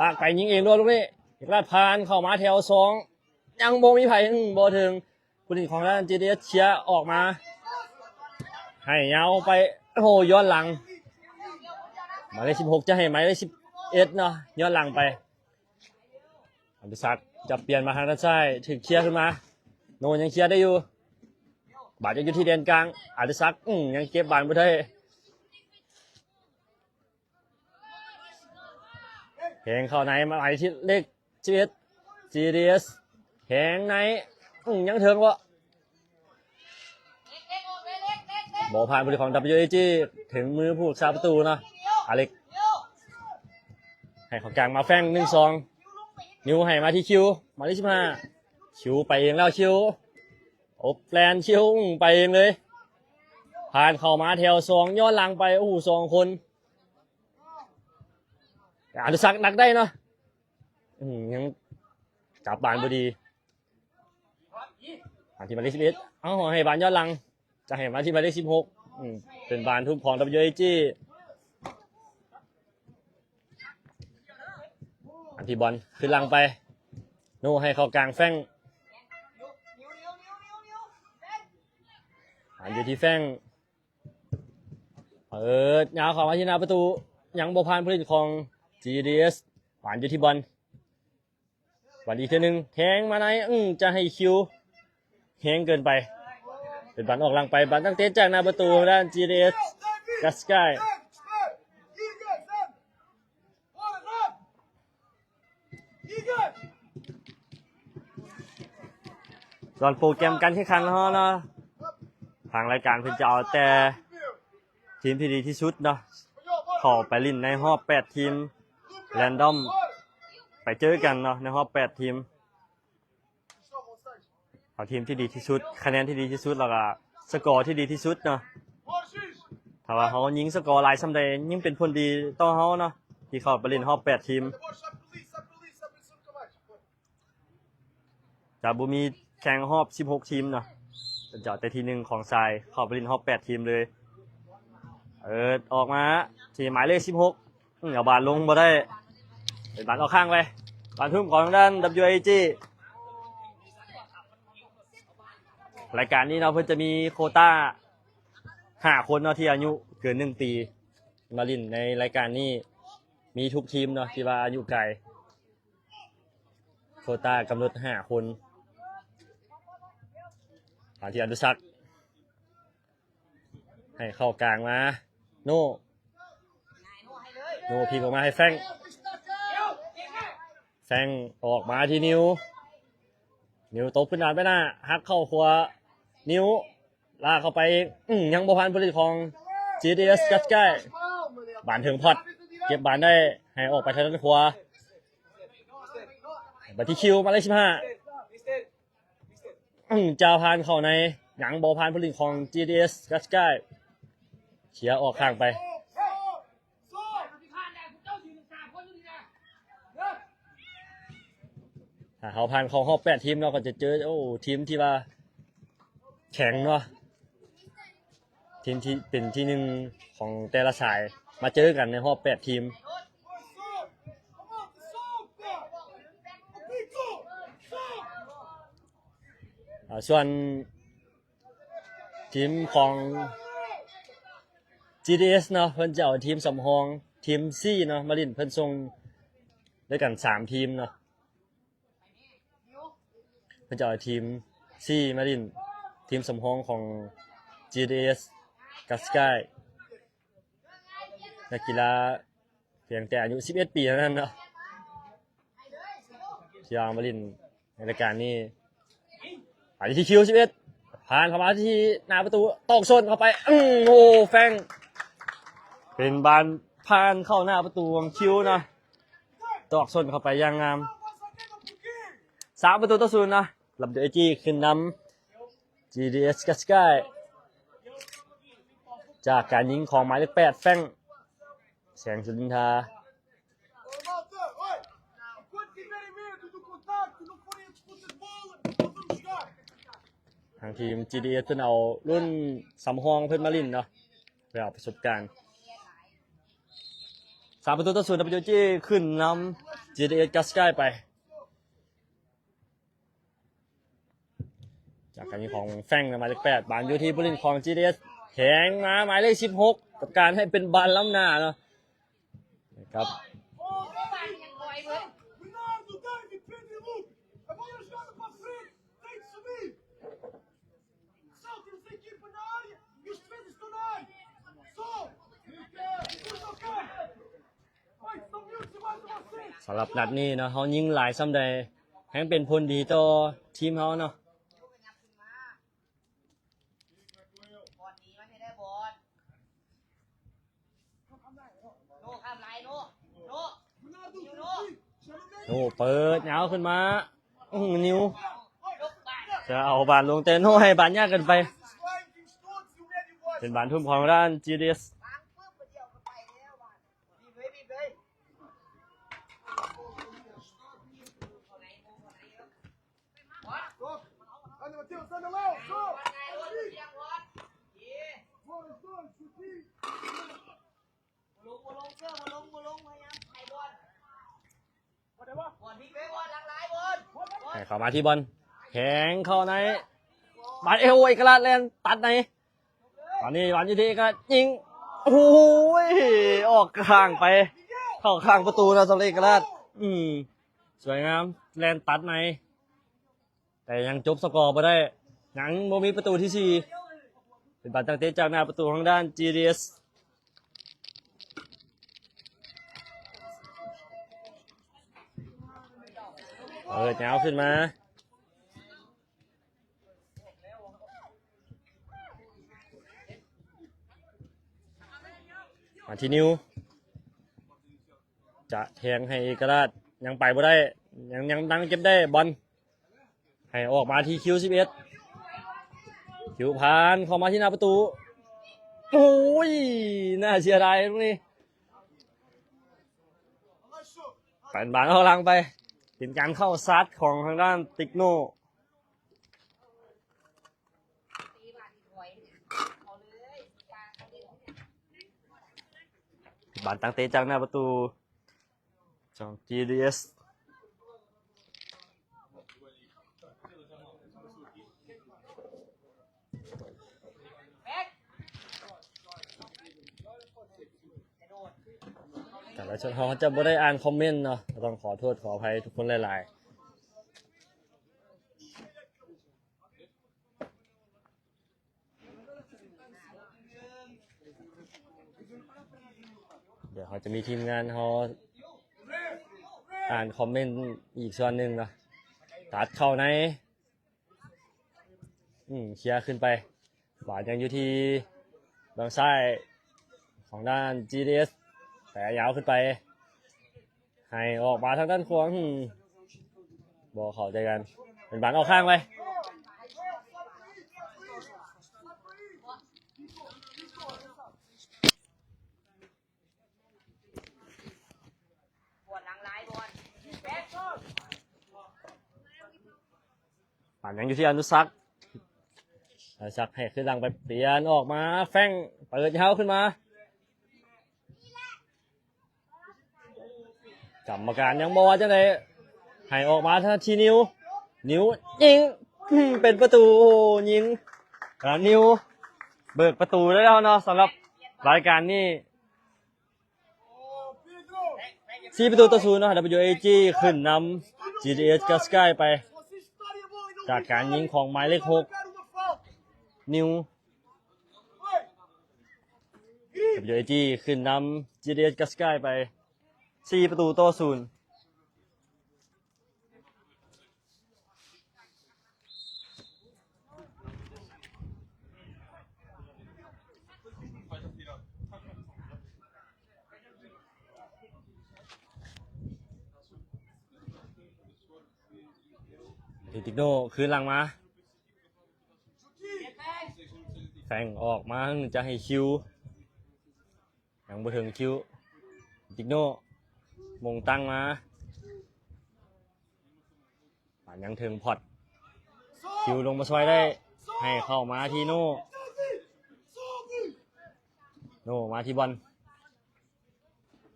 ລາກໄປຍິງເອງດ້ວຍລູກນີ້ ເອກະລາດຜ່ານເຂົ້າມາແຖວສອງ ຍັງບໍ່ມີໃຜ ອືມ ບໍ່ເຖິງ ຜູ້ຫຼິ້ນຂອງທາງດ້ານ GDS ເຊຍອອກມາ ໃຫ້ຍາວໄປ ໂອ້ໂຫ ຍ້ອນຫຼັງ ໝາຍເລກສິບຫົກ ຈະໃຫ້ໝາຍເລກສິບເອັດເນາະ ຍ້ອນຫຼັງໄປ ອະດິສັກ ຈັບປ່ຽນມາທາງດ້ານຊ້າຍ ຖືກເຄຍຂຶ້ນມາ ໂນຍັງເຄຍໄດ້ຢູ່ ບານຍັງຢູ່ທີ່ແດນກາງ ອະດິສັກ ອືມ ຍັງເກັບບານບໍ່ໄດ້ ແທງເຂົ້າໃນ ໝາຍເລກສິບເອັດ GDS ແທງໃນ ອືມ ຍັງເຖິງບໍ່ ບໍ່ຜ່ານຜູ້ຫຼິ້ນຂອງ WAG ເຖິງມືຜູ້ຮັກສາປະຕູເນາະ ອາເລັກ ໃຫ້ເຂົ້າກາງມາແຟງ ໜຶ່ງສອງ ນິວໃຫ້ມາທີ່ຄິວ ໝາຍເລກສິບຫ້າ ຄິວໄປເອງແລ້ວ ຄິວ ໂອບແລນ ຄິວ ອືມ ໄປເອງເລີຍ ຜ່ານເຂົ້າມາແຖວສອງ ຍ້ອນຫຼັງໄປ ໂອ້ໂຫ ສອງຄົນ ອະດິສັກ ດັກໄດ້ເນາະ ອືມ ຍັງຈັບບານບໍ່ດີ ອັນທີ່ໝາຍເລກສິບເອັດ ເອົາ ໃຫ້ບານຍ້ອນຫຼັງ ຈະໃຫ້ມາທີ່ໝາຍເລກສິບຫົກ ອືມ ເປັນບານທຸບຂອງ WAG ອັນທີ່ບອນຂຶ້ນຫຼັງໄປ ໂນໃຫ້ເຂົ້າກາງແຟງ ບານຢູ່ທີ່ແຟງ ເປີດຍາວເຂົ້າມາທີ່ໜ້າປະຕູ ຍັງບໍ່ຜ່ານຜູ້ຫຼິ້ນຂອງ GDS ບານຢູ່ທີ່ບອນ ບານອີກເທື່ອໜຶ່ງ ແທງມາໃນ ອືມ ຈະໃຫ້ຄິວ ແຮງເກີນໄປ ເປັນບານອອກຫຼັງໄປ ບານຕັ້ງເຕະຈາກໜ້າປະຕູທາງດ້ານ GDS ກັດສະກາຍ ສ່ວນໂປຣແກຣມການແຂ່ງຂັນເຮົາເນາະ ທາງລາຍການເພິ່ນຈະເອົາແຕ່ທີມທີ່ດີທີ່ສຸດເນາະ ເຂົ້າໄປຫຼິ້ນໃນຮອບແປດທີມ ແຣນດອມ ໄປເຈີກັນເນາະ ໃນຮອບແປດທີມ ເອົາທີມທີ່ດີທີ່ສຸດ ຄະແນນທີ່ດີທີ່ສຸດ ແລ້ວກໍສະກໍທີ່ດີທີ່ສຸດເນາະ ຖ້າວ່າເຮົາຍິງສະກໍຫຼາຍສ່ຳໃດ ຍິ່ງເປັນຜົນດີຕໍ່ເຮົາເນາະ ທີ່ເຂົ້າໄປຫຼິ້ນຮອບແປດທີມ ຈະບໍ່ມີແຂ່ງຮອບສິບຫົກທີມເນາະ ຈະເອົາແຕ່ທີໜຶ່ງຂອງຊາຍ ເຂົ້າໄປຫຼິ້ນຮອບແປດທີມເລີຍ ເອີ ອອກມາທີ່ໝາຍເລກສິບຫົກ ອືມ ເອົາບານລົງບໍ່ໄດ້ ເປັນບານອອກຂ້າງໄປ ບານທຸບຂອງທາງດ້ານ WAG ລາຍການນີ້ເນາະ ເພິ່ນຈະມີໂຄຕ້າຫ້າຄົນເນາະ ທີ່ອາຍຸເກີນໜຶ່ງປີ ມາຫຼິ້ນໃນລາຍການນີ້ ມີທຸກທີມເນາະ ທີ່ວ່າອາຍຸໄກ ໂຄຕ້າກຳນົດຫ້າຄົນ ມາທີ່ອະນຸສັກ ໃຫ້ເຂົ້າກາງມາ ໂນ ໂນພິກອອກມາໃຫ້ແຟງ ແຟງອອກມາທີ່ນິວ ນິວຕົບຂຶ້ນໜ້າໄປໜ້າ ຫັກເຂົ້າຂວາ ນິວ ລາກເຂົ້າໄປ ອືມ ຍັງບໍ່ຜ່ານຜູ້ຫຼິ້ນຂອງ GDS ກັດສະກາຍ ບານເຖິງພອດ ເກັບບານໄດ້ ໃຫ້ອອກໄປທາງດ້ານຂວາ ໄປທີ່ຄິວ ໝາຍເລກສິບຫ້າ ອືມ ຈາວຜ່ານເຂົ້າໃນ ຍັງບໍ່ຜ່ານຜູ້ຫຼິ້ນຂອງ GDS ກັດສະກາຍ ເຄຍອອກຂ້າງໄປ ຖ້າເຮົາຜ່ານເຂົ້າຮອບແປດທີມເນາະ ກໍຈະເຈີ ໂອ້ ທີມທີ່ວ່າແຂງເນາະ ທີມທີ່ເປັນທີໜຶ່ງຂອງແຕ່ລະສາຍ ມາເຈີກັນໃນຮອບແປດທີມ ອາ ສ່ວນທີມຂອງ GDS ເນາະ ເພິ່ນຈະເອົາທີມສຳຮອງ ທີມ C ເນາະ ມາຫຼິ້ນ ເພິ່ນສົ່ງດ້ວຍກັນສາມທີມເນາະ ເພິ່ນຈະເອົາທີມ C ມາຫຼິ້ນ ທີມສຳຮອງຂອງ GDS ກັດສະກາຍ ນັກກິລາພຽງແຕ່ອາຍຸສິບເອັດປີເທົ່ານັ້ນເນາະ ທີ່ເອົາມາຫຼິ້ນໃນລາຍການນີ້ ໄປທີ່ຄິວສິບເອັດ ຜ່ານເຂົ້າມາທີ່ໜ້າປະຕູ ຕອກສົ້ນເຂົ້າໄປ ອືມ ໂອ້ ແຟງ ເປັນບານຜ່ານເຂົ້າໜ້າປະຕູຂອງຄິວເນາະ ຕອກສົ້ນເຂົ້າໄປຢ່າງງາມ ສາມປະຕູຕໍ່ສູນເນາະ ລັບເດີເອຈີ ຂຶ້ນນຳ GDS ກັດສະກາຍ ຈາກການຍິງຂອງໝາຍເລກແປດ ແຟງ ແສງສຸລິນທາ ທາງທີມ GDS ເພິ່ນເອົາລຸ້ນສຳຮອງເພິ່ນມາຫຼິ້ນເນາະ ເພື່ອເອົາປະສົບການ ສາມປະຕູຕໍ່ສູນ ດັບເບິນຢູເອຈີ ຂຶ້ນນຳ ຈີດີເອສ ກາສກາຍໄປ ຈາກການຍິງຂອງແຟງ ໝາຍເລກແປດ ບານຢູ່ທີ່ຜູ້ຫຼິ້ນຂອງ ຈີດີເອສ ແທງມາໝາຍເລກສິບຫົກ ຈັດການໃຫ້ເປັນບານລ້ຳໜ້າເນາະ ນະຄັບ. Só que não sei que por área, e os defesas estão na área. Só que não sei que por área. ສຳລັບນັດນີ້ເນາະ ເຮົາຍິງຫຼາຍສ່ຳໃດ ແຮ່ງເປັນຜົນດີຕໍ່ທີມເຮົາເນາະ. ໂນ ເປີດຍາວຂຶ້ນມາ ອື ນິວ ຈະເອົາບານລົງ ແຕ່ໂນໃຫ້ບານຍາກເກີນໄປ ເປັນບານທຸ່ມຂອງທາງດ້ານ ຈີດີເອສ. ໃຫ້ເຂົ້າມາທີ່ບອນ ແທງເຂົ້າໃນ ບານເອກະລາດ ເອກະລາດແລ່ນຕັດໃນ ຕອນນີ້ບານຢູ່ທີ່ເອກະລາດຍິງ ໂອ້ຍ ອອກຂ້າງໄປ ເຂົ້າຂ້າງປະຕູເນາະ ສຳລັບເອກະລາດ ອືມ ສວຍງາມ ແລ່ນຕັດໃນ ແຕ່ຍັງຈົບສະກໍບໍ່ໄດ້ ຍັງບໍ່ມີປະຕູທີສີ່ ເປັນບານຕັ້ງເຕະຈາກໜ້າປະຕູທາງດ້ານ ຈີດີເອສ. ເປີດຍາວຂຶ້ນມາ ມາທີ່ນິວ ຈະແທງໃຫ້ເອກະລາດ ຍັງໄປບໍ່ໄດ້ ຍັງ ຍັງຕັ້ງເກັບໄດ້ ບອນ ໃຫ້ອອກມາທີ່ຄິວສິບເອັດ ຄິວຜ່ານເຂົ້າມາທີ່ໜ້າປະຕູ ໂອ້ຍ ໜ້າເສຍດາຍລູກນີ້ ປັນບານອອກຫຼັງໄປ ເປັນການເຂົ້າຊາດຂອງທາງດ້ານຕິກໂນ ບານຕັ້ງເຕະຈາກໜ້າປະຕູ ຂອງ ຈີດີເອສ ແຕ່ລະຊຸດເຮົາຈະບໍ່ໄດ້ອ່ານຄອມເມັນເນາະ ກໍຕ້ອງຂໍໂທດຂໍອະໄພທຸກຄົນຫຼາຍໆ. ດຽວເຮົາຈະມີທີມງານເຮົາອ່ານຄອມເມັນອີກສ່ວນໜຶ່ງເນາະ ຕັດເຂົ້າໃນ ອືມ ເຄຍຂຶ້ນໄປ ບານຍັງຢູ່ທີ່ເບື້ອງຊ້າຍຂອງດ້ານ ຈີດີເອສ ແຕ່ຍາວຂຶ້ນໄປ ໃຫ້ອອກມາທາງດ້ານຂວາ ອືມ ບໍ່ເຂົ້າໃຈກັນ ເປັນບານອອກຂ້າງໄປ ບານຍັງຢູ່ທີ່ອະນຸສັກ ອະນຸສັກໃຫ້ຄືນຫຼັງໄປ ປ່ຽນອອກມາ ແຟງ ເປີດຍາວຂຶ້ນມາ ກຳມະການຍັງບໍ່ວ່າຈັ່ງໃດ ໃຫ້ອອກມາທີ່ນິວ ນິວຍິງ ອືມ ເປັນປະຕູ ໂອ້ ຍິງ ອາ ນິວເບີກປະຕູໄດ້ແລ້ວເນາະ ສຳລັບລາຍການນີ້ ສີ່ປະຕູຕໍ່ສູນເນາະ ດັບເບິນຢູເອຈີ ຂຶ້ນນຳ ຈີດີເອສ ກາສກາຍໄປ ຈາກການຍິງຂອງໝາຍເລກຫົກ ນິວ ດັບເບິນຢູເອຈີ ຂຶ້ນນຳ ຈີດີເອສ ກາສກາຍໄປ ສີ່ປະຕູຕໍ່ສູນ. ເອຕິກໂນ ຄືນຫຼັງມາ ແຟງອອກມາ ຈະໃຫ້ຄິວ ຍັງບໍ່ເຖິງຄິວ ຕິກໂນ ມົງຕັ້ງມາ ບານຍັງເຖິງພອດ ຄິວລົງມາຊ່ວຍໄດ້ ໃຫ້ເຂົ້າມາທີ່ໂນ ໂນມາທີ່ບອນ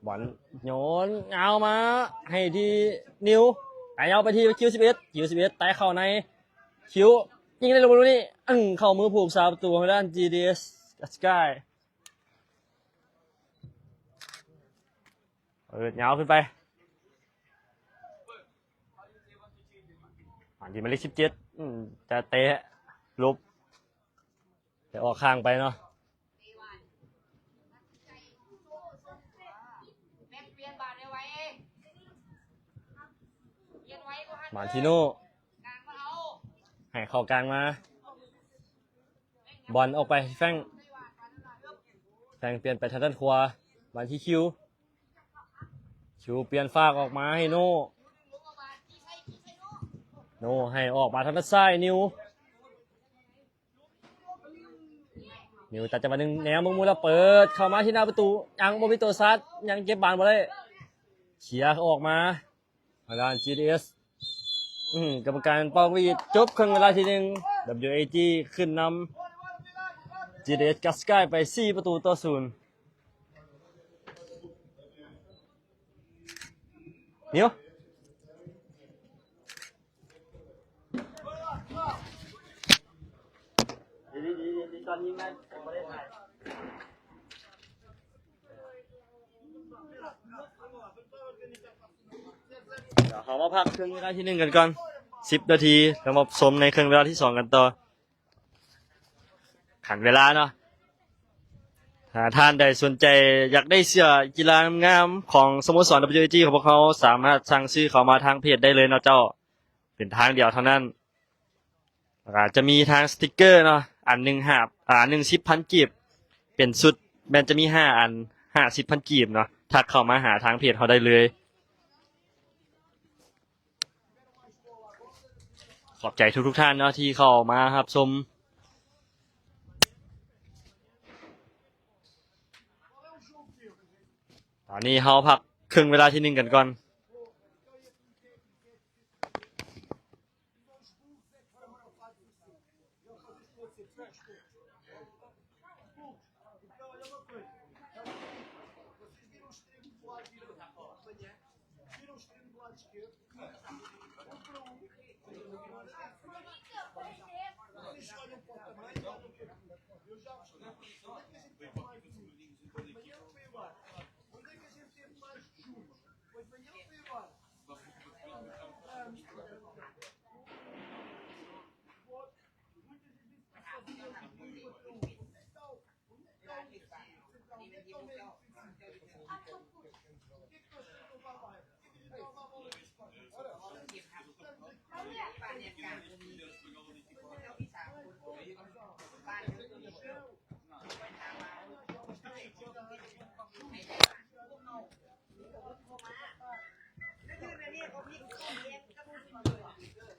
ບອນໂຍນຍາວມາໃຫ້ທີ່ນິວ ໄຕ່ຍາວໄປທີ່ຄິວສິບເອັດ ຄິວສິບເອັດ ໄຕ່ເຂົ້າໃນ ຄິວຍິງໄດ້ລົງບອນນີ້ ອຶ້ງ ເຂົ້າມືຜູ້ຮັກສາປະຕູຂອງທາງດ້ານ ຈີ ດີ ເອສ ກັດສະກາຍ ເປີດຍາວຂຶ້ນໄປ ມາທີ່ໝາຍເລກສິບເຈັດ ອືມ ຈະເຕະຫຼົບ ແຕ່ອອກຂ້າງໄປເນາະ ມາທິໂນ ໃຫ້ເຂົ້າກາງມາ ບອນອອກໄປແຟງ ແຟງປ່ຽນໄປທາງດ້ານຂວາ ມາທີ່ຄິວ ຄິວປ່ຽນຟາກອອກມາໃຫ້ໂນ ໂນໃຫ້ອອກມາທາງດ້ານຊ້າຍ ນິວ ນິວຕັດຈັງຫວະໜຶ່ງແນວເບິ່ງມຸມແລ້ວເປີດເຂົ້າມາທີ່ໜ້າປະຕູ ຍັງບໍ່ມີໂຕຊາດ ຍັງເກັບບານບໍ່ໄດ້ ເຄຍອອກມາ ທາງດ້ານ ຈີ ດີ ເອສ ອືມ ກຳມະການເປົ່າຫວີດ ຈົບເຄິ່ງເວລາທີໜຶ່ງ ດັບເບິນຢູ ເອ ຈີ ຂຶ້ນນຳ ຈີ ດີ ເອສ ກັດສະກາຍໄປສີ່ປະຕູຕໍ່ສູນ ນິວ ດຽວເຮົາມາພັກເຄິ່ງເວລາທີໜຶ່ງກັນກ່ອນ ສິບນາທີ ແລ້ວມາຊົມໃນເຄິ່ງເວລາທີສອງກັນຕໍ່ ຂັນເວລາເນາະ ຖ້າທ່ານໃດສົນໃຈຢາກໄດ້ເສື້ອກິລາງາມໆຂອງສະໂມສອນ ດັບເບິນຢູ ເອ ຈີ ຂອງພວກເຮົາ ສາມາດສັ່ງຊື້ເຂົ້າມາທາງເພຈໄດ້ເລີຍເນາະເຈົ້າ ເປັນທາງດຽວເທົ່ານັ້ນ ແລ້ວກໍຈະມີທາງສະຕິກເກີເນາະ ອັນໜຶ່ງຫ້າ ອາ ໜຶ່ງສິບພັນກີບ ເປັນຊຸດ ແມ່ນຈະມີຫ້າອັນ ຫ້າສິບພັນກີບເນາະ ທັກເຂົ້າມາຫາທາງເພຈເຮົາໄດ້ເລີຍ. ຂອບໃຈທຸກໆທ່ານເນາະທີ່ເຂົ້າມາຮັບຊົມ. ຕອນນີ້ເຮົາພັກເຄິ່ງເວລາທີໜຶ່ງກັນກ່ອນ.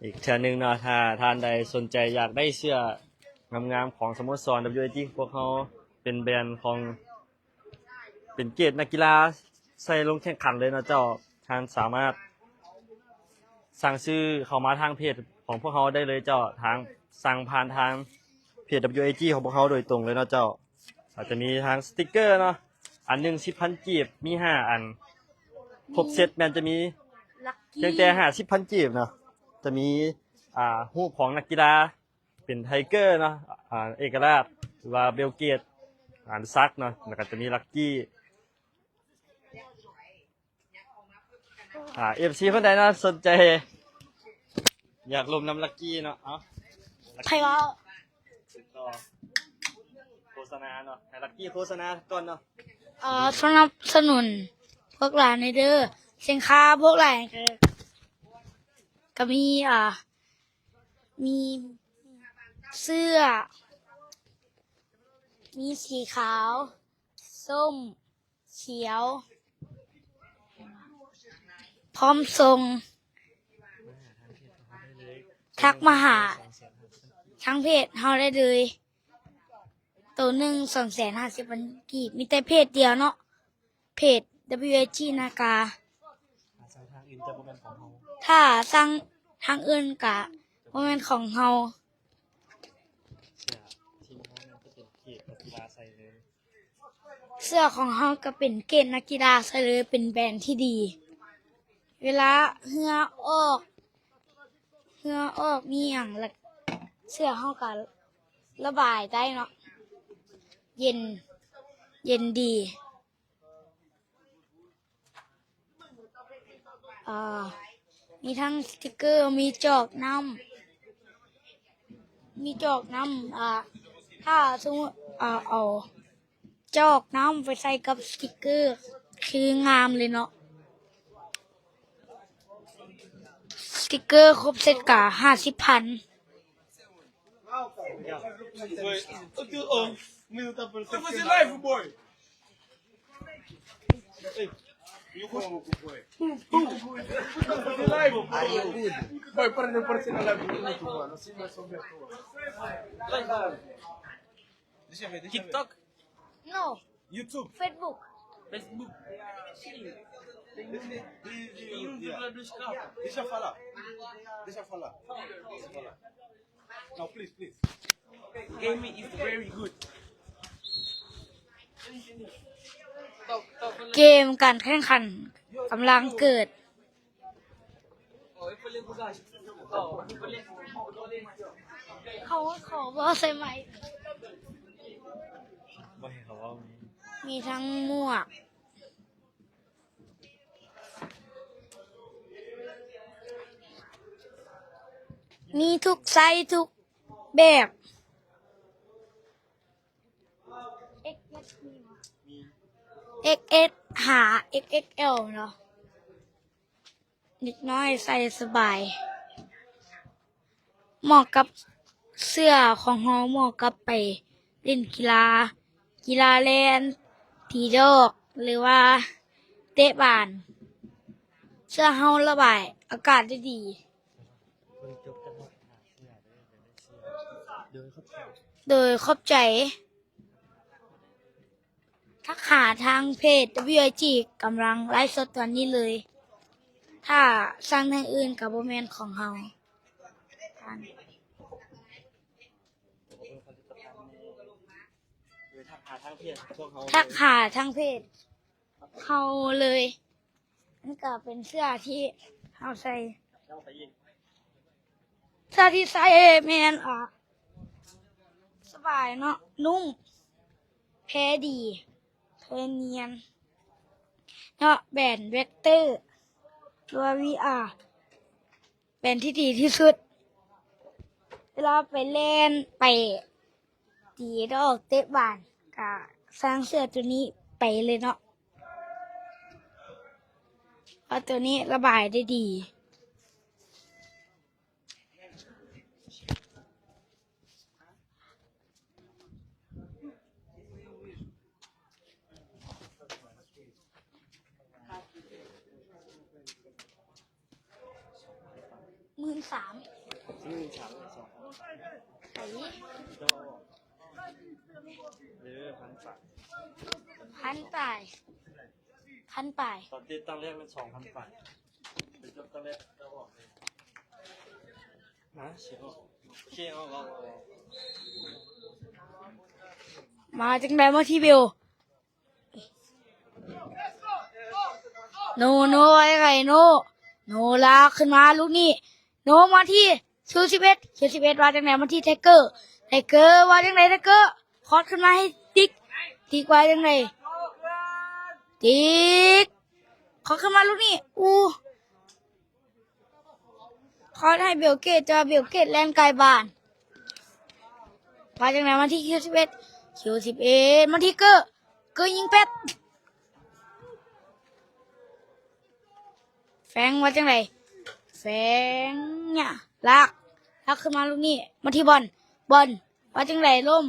ອີກເທື່ອໜຶ່ງເນາະ ຖ້າທ່ານໃດສົນໃຈຢາກໄດ້ເສື້ອງາມໆຂອງສະໂມສອນ ດັບເບິນຢູ ເອ ຈີ ພວກເຮົາ ເປັນແບຣນຂອງ ເປັນເກດນັກກິລາໃສ່ລົງແຂ່ງຂັນເລີຍເນາະເຈົ້າ. ທ່ານສາມາດສັ່ງຊື້ເຂົ້າມາທາງເພຈຂອງພວກເຮົາໄດ້ເລີຍເຈົ້າ, ທາງ ສັ່ງຜ່ານທາງເພຈ ດັບເບິນຢູ ເອ ຈີ ຂອງພວກເຮົາໂດຍຕົງເລີຍເນາະເຈົ້າ. ອາດຈະມີທາງສະຕິກເກີເນາະ, ອັນໜຶ່ງສິບພັນກີບ, ມີຫ້າອັນ, ຄົບເຊັດແມ່ນຈະມີພຽງແຕ່ຫ້າສິບພັນກີບເນາະ. ຈະມີ ອ່າ ຮູບຂອງນັກກິລາ ເປັນໄທເກີເນາະ ອ່າ ເອກະລາດ ຫຼືວ່າເບວເກດ ອ່າ ຊັກເນາະ ແລ້ວກໍຈະມີລັກກີ້. ອ່າ ເອັຟຊີ ຄົນໃດເນາະ ສົນໃຈຢາກລົມນຳລັກກີ້ເນາະ ເອົາ ໃຜເວົ້າ ໂຄສະນາເນາະ ໃຫ້ລັກກີ້ໂຄສະນາກ່ອນເນາະ. ເອີ ສະໜັບສະໜູນພວກຫຼານແດ່ເດີ ສິນຄ້າພວກຫຼານກໍ ກໍມີ ອ່າ ມີເສື້ອ ມີສີຂາວ ສົ້ມ ຂຽວ ພ້ອມສົ່ງ ທັກມາຫາທາງເພຈເຮົາໄດ້ເລີຍ. ໂຕໜຶ່ງ ສອງແສນຫ້າສິບພັນກີບ ມີແຕ່ເພຈດຽວເນາະ. ເພຈ ດັບເບິນຢູ ເອ ຈີ ນາກາ. ຖ້າສັ່ງທາງອື່ນຈະບໍ່ແມ່ນຂອງເຮົາ ຖ້າສັ່ງທາງອື່ນກະບໍ່ແມ່ນຂອງເຮົາ. ເສື້ອທີມເຮົາແມ່ນຈະເປັນເຂດນັກກິລາໃສ່ເລີຍ. ເສື້ອຂອງເຮົາກໍເປັນເກດນັກກິລາຊະເລີຍ ເປັນແບຣນທີ່ດີ. ເວລາເຫື່ອອອກ ເຫື່ອອອກມີຫຍັງ ລະ ເສື້ອເຮົາກໍລະບາຍໄດ້ເນາະ ເຢັນ ເຢັນດີ. ອ່າ ມີທັງສະຕິກເກີ ມີຈອກນ້ຳ ມີຈອກນ້ຳ ອ່າ ຖ້າສົມມຸດ ອ່າ ເອົາຈອກນ້ຳໄປໃສ່ກັບສະຕິກເກີ ຄືງາມເລີຍເນາະ. ສະຕິກເກີຄົບເຊັດກະຫ້າສິບພັນ. TikTok? No. YouTube? Facebook. Facebook. Deixa falar. Deixa falar. Deixa falar. No, please, please. Gaming is very good. ເກມການແຂ່ງຂັນກຳລັງເກີດ. ເຂົາຂໍເວົ້າໃສ່ໄມ. ມີທັງໝວກ ມີທຸກໄຊທຸກແບບ ເອັກເອັສ ຫາ XXL ເນາະ. ເດັກນ້ອຍໃສ່ສະບາຍ ເໝາະກັບເສື້ອຂອງເຮົາ ເໝາະກັບໄປຫຼິ້ນກິລາ ກິລາແລ່ນ ຕີດອກ ຫຼືວ່າເຕະບານ. ເສື້ອເຮົາລະບາຍອາກາດໄດ້ດີ. ໂດຍຂອບໃຈ. ທັກຫາທາງເພຈ WIG ກຳລັງໄລຟ໌ສົດຕອນນີ້ເລີຍ. ຖ້າສັ່ງທາງອື່ນກໍບໍ່ແມ່ນຂອງເຮົາ. ໂດຍທັກຫາທາງເພຈພວກເຮົາ ທັກຫາທາງເພຈເຮົາເລີຍ. ມັນກະເປັນເສື້ອທີ່ເຮົາໃສ່ ເສື້ອທີ່ໃສ່ແມ່ນ ອາ ສະບາຍເນາະ ນຸ້ມ ແພດີ ແພນຽນເນາະ ແບຣນເວັກເຕີ ຫຼືວ່າ ວີອາ ແບຣນທີ່ດີທີ່ສຸດ. ເວລາໄປແລ່ນ ໄປຕີດອກ ເຕະບານ ກະສັ່ງເສື້ອໂຕນີ້ໄປເລີຍເນາະ. ເພາະໂຕນີ້ລະບາຍໄດ້ດີ. ໝື່ນສາມ ໝື່ນສາມ ສອງພັນ ໄປ ເດີ ພັນປາຍ ພັນປາຍ ພັນປາຍ. ຕອນຕິດຕັ້ງແລກແມ່ນສອງພັນປາຍ ໄປຈົບຕັ້ງແລກເຈົ້າອອກເລີຍ ຮະ ຊິອອກ ໂອເຄ ອອກ ອອກ ອອກ. ມາຈັ່ງໃດ ມາທີ່ເບວ ໂນ ໂນ ໄວໄວ ໂນ ໂນ ລາກຂຶ້ນມາລູກນີ້ ໂນ ມາທີ່ຄິວສິບເອັດ ຄິວສິບເອັດ ວ່າຈັ່ງໃດ ມາທີ່ໄທເກີ ໄທເກີ ວ່າຈັ່ງໃດ ໄທເກີ ຄອດຂຶ້ນມາໃຫ້ຕິກ ຕິກ ວ່າຈັ່ງໃດ ຕິກ ຄອດຂຶ້ນມາລູກນີ້ ອູ ຄອດໃຫ້ເບວເກດ ແຕ່ວ່າເບວເກດແລ່ນໄກບານ ວ່າຈັ່ງໃດ ມາທີ່ຄິວສິບເອັດ ຄິວສິບເອັດ ມາທີ່ເກີ ເກີຍິງແປັດ ແຟງ ວ່າຈັ່ງໃດ ແຟງ ຍະ ລາກ ລາກຂຶ້ນມາລູກນີ້ ມາທີ່ບອນ ບອນ ວ່າຈັ່ງໃດ ລົ້ມ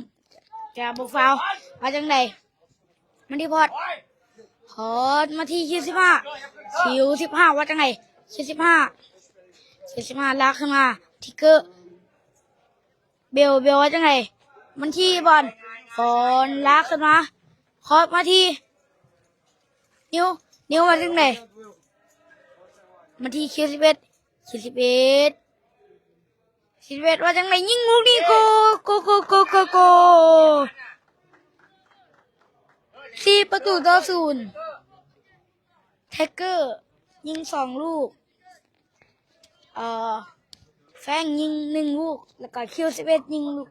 ຈະບໍ່ຟາວ ວ່າຈັ່ງໃດ ມາທີ່ພອດ ພອດ ມາທີ່ຄິວສິບຫ້າ ຄິວສິບຫ້າ ວ່າຈັ່ງໃດ ຄິວສິບຫ້າ ຄິວສິບຫ້າ ລາກຂຶ້ນມາ ທິກເກີ ເບວ ເບວ ວ່າຈັ່ງໃດ ມາທີ່ບອນ ບອນ ລາກຂຶ້ນມາ ຄອດ ມາທີ່ ນິວ ນິວ ວ່າຈັ່ງໃດ ມາທີ່ຄິວສິບເອັດ ຄິວສິບເອັດ ສິບເອັດ ວ່າຈັ່ງໃດ ຍິງລູກນີ້ ໂກ ໂກ ໂກ ໂກ ໂກ ໂກ. ສີ່ປະຕູຕໍ່ສູນ. ແທັກເກີຍິງສອງລູກ, ເອີ ແຟງຍິງໜຶ່ງລູກ ແລ້ວກໍຄິວສິບເອັດຍິງລູກ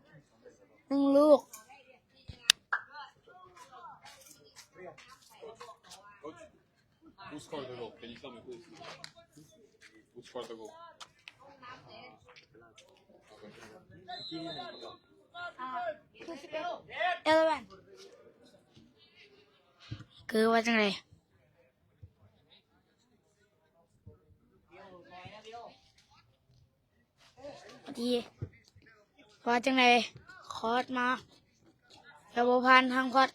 ໜຶ່ງລູກ. Who scored the goal? Can you tell me who? Who scored the goal? ເອເລເວັນ ຄືວ່າຈັ່ງໃດ? ພໍດີ ວ່າຈັ່ງໃດ? ຄອດມາ ແລ້ວບໍ່ຜ່ານທາງພອດ.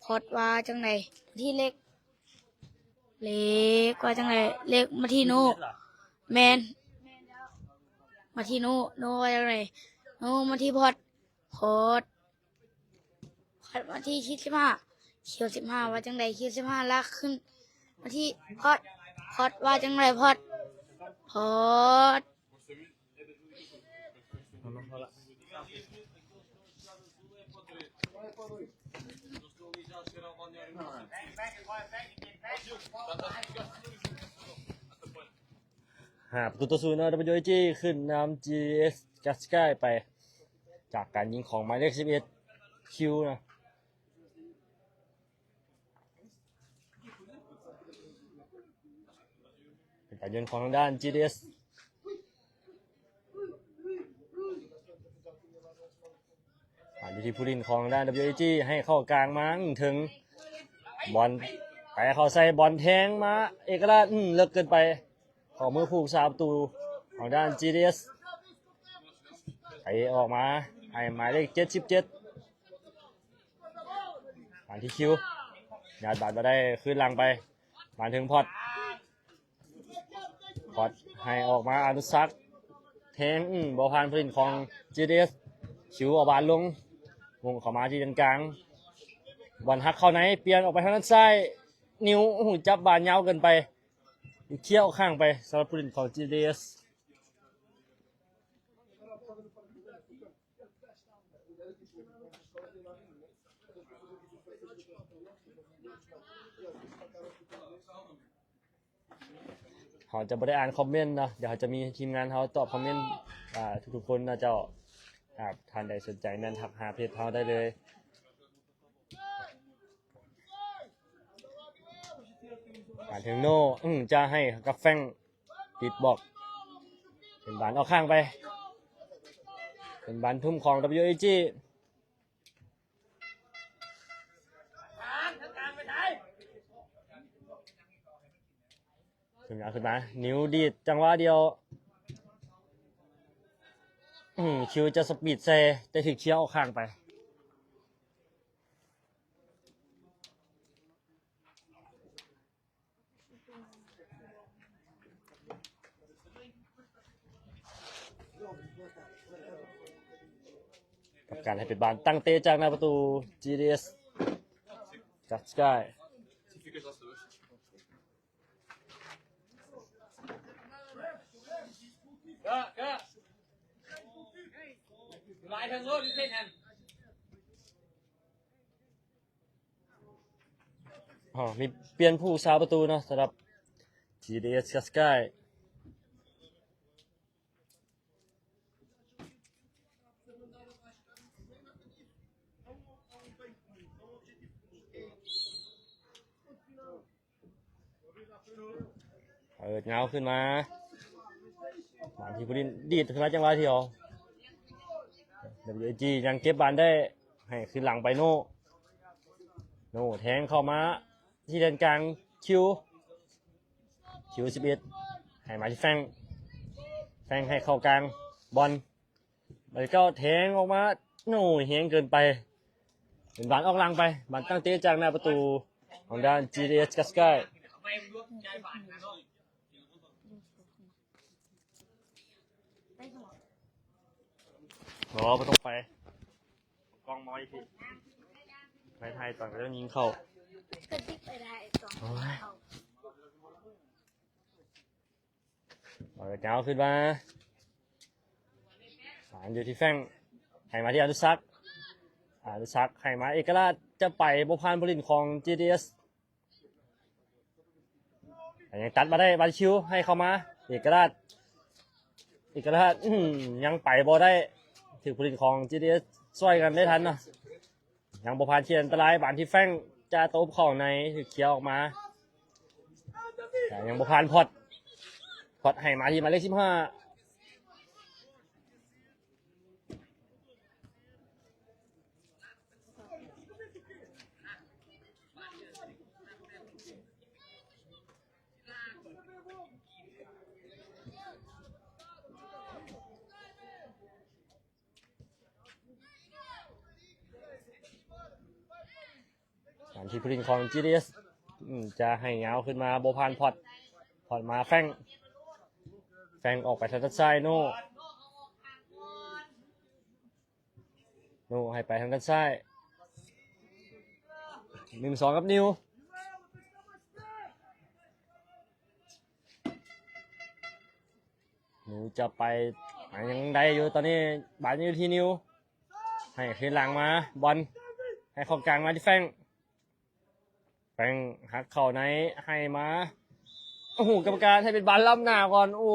ພອດວ່າຈັ່ງໃດ? ທີ່ເລັກ ເລັກວ່າຈັ່ງໃດ? ເລັກມາທີ່ໂນ. ແມ່ນ ມາທີ່ໂນ. ໂນວ່າຈັ່ງໃດ? ໂນມາທີ່ພອດ. ພອດ ພອດມາທີ່ ທີ່ສິບຫ້າ. ຄິວສິບຫ້າວ່າຈັ່ງໃດ? ຄິວສິບຫ້າລາກຂຶ້ນມາທີ່ພອດ. ພອດວ່າຈັ່ງໃດ? ພອດ ພອດ ຫ້າປະຕູຕໍ່ສູນເນາະ ດັບເບິນຢູເອຈີ ຂຶ້ນນຳ ຈີເອສ ກາສກາຍ ໄປ ຈາກການຍິງຂອງໝາຍເລກສິບເອັດ ຄິວ ນະ. ເປັນການໂຍນຂອງທາງດ້ານ ຈີເອສ ອາ ຢູ່ທີ່ຜູ້ຫຼິ້ນຂອງທາງດ້ານ ດັບເບິນຢູເອຈີ ໃຫ້ເຂົ້າກາງມາເຖິງ ບອນໄປເຂົ້າໃສ່ ບອນແທງມາເອກະລາດ ອືມ ເລິກເກີນໄປ ເຂົ້າມືຜູ້ຮັກສາປະຕູຂອງດ້ານ ຈີເອສ ໄປອອກມາໃຫ້ໝາຍເລກເຈັດສິບເຈັດ ມາທີ່ຄິວ ຍາດບາດບໍ່ໄດ້ ຄືນຫຼັງໄປ ມາເຖິງພອດ ພອດໃຫ້ອອກມາອານຸສັກ ແທງ ອືມ ບໍ່ຜ່ານຜູ້ຫຼິ້ນຂອງ ຈີເອສ ຄິວເອົາບານລົງ ວົງເຂົ້າມາທີ່ເສັ້ນກາງ ບອນຫັກເຂົ້າໃນ ປ່ຽນອອກໄປທາງດ້ານຊ້າຍ ນິວ ໂອ້ໂຫ ຈັບບານຍາວເກີນໄປ ເຄຍອອກຂ້າງໄປ ສຳລັບຜູ້ຫຼິ້ນຂອງ ຈີເອສ. ເຮົາຈະບໍ່ໄດ້ອ່ານຄອມເມັນເນາະ ດຽວເຮົາຈະມີທີມງານເຮົາຕອບຄອມເມັນ ອາ ທຸກໆຄົນເນາະເຈົ້າ. ຫາກທ່ານໃດສົນໃຈແມ່ນທັກຫາເພຈເຮົາໄດ້ເລີຍ. ມາເຖິງໂນ ອືມ ຈະໃຫ້ກັບແຟງ ຕິດບລັອກ ເປັນບານອອກຂ້າງໄປ ເປັນບານທຸ່ມຂອງ ດັບເບິນຢູເອຈີ ຂຶ້ນມາ ຂຶ້ນມາ ນິວດີດຈັງຫວະດຽວ ອືມ ຄິວຈະສະປີດໃສ່ ແຕ່ຖືກເຄຍອອກຂ້າງໄປ. ການໃຫ້ເປັນບານຕັ້ງເຕະຈາກໜ້າປະຕູ ຈີເອສ ກາສກາຍ. Right hand, Lord, you take hand. ອໍ ມີປ່ຽນຜູ້ສາປະຕູເນາະ ສຳລັບ ຈີເອສ ກາສກາຍ. ເປີດຍາວຂຶ້ນມາ ບາງທີຜູ້ຫຼິ້ນດີດຂຶ້ນມາ ຈັງຫວະດຽວ ດັບເບິນຢູເອຈີ ຍັງເກັບບານໄດ້ ໃຫ້ຄືນຫຼັງໄປໂນ ໂນແທງເຂົ້າມາທີ່ແດນກາງ ຄິວ ຄິວສິບເອັດ ໃຫ້ມາທີ່ແຟງ ແຟງໃຫ້ເຂົ້າກາງ ບອນ ບາດເກົ້າແທງອອກມາ ໂອ້ຍ ແຮງເກີນໄປ ເປັນບານອອກຫຼັງໄປ ບານຕັ້ງເຕະຈາກໜ້າປະຕູຂອງດ້ານ ຈີເອສ ກາສກາຍ. ບໍ່ ບໍ່ຕ້ອງໄປ ກ້ອງມາໄວ້ທີ່ ໄປຖ່າຍຕອນເຂົາເຈົ້າຍິງເຂົ້າ ໂອ້ຍ. ເປີດຍາວຂຶ້ນມາ ສານຢູ່ທີ່ແຟງ ໃຫ້ມາທີ່ອະນຸສັກ ອະນຸສັກໃຫ້ມາເອກະລາດ ຈະໄປ ບໍ່ຜ່ານຜູ້ຫຼິ້ນຂອງ ຈີທີເອສ ຍັງຕັດມາໄດ້ ບານຄິວໃຫ້ເຂົ້າມາ ເອກະລາດ ເອກະລາດ ອືມ ຍັງໄປບໍ່ໄດ້ ຖືກຜູ້ຫຼິ້ນຂອງ ຈີທີເອສ ຊ່ວຍກັນໄດ້ທັນເນາະ ຍັງບໍ່ຜ່ານເຂດອັນຕະລາຍ ບານທີ່ແຟງຈະຕົບເຂົ້າໃນ ຖືກເຄຍອອກມາ ແຕ່ຍັງບໍ່ຜ່ານ ພອດ ພອດໃຫ້ມາທີ່ໝາຍເລກສິບຫ້າ ການທີ່ຜູ້ຫຼິ້ນຂອງ ຈີທີເອສ ອືມ ຈະໃຫ້ຍາວຂຶ້ນມາ ບໍ່ຜ່ານ ພອດ ພອດມາ ແຟງ ແຟງອອກໄປທາງດ້ານຊ້າຍ ໂນ ໂນໃຫ້ໄປທາງດ້ານຊ້າຍ ໜຶ່ງສອງ ກັບນິວ ນິວຈະໄປ ອາ ຍັງໄດ້ຢູ່ ຕອນນີ້ບານຢູ່ທີ່ນິວ ໃຫ້ຄືນຫຼັງມາ ບອນໃຫ້ເຂົ້າກາງມາທີ່ແຟງ ແຟງຫັກເຂົ້າໃນ ໃຫ້ມາ ໂອ້ໂຫ ກຳມະການໃຫ້ເປັນບານລ້ຳໜ້າກ່ອນ ໂອ້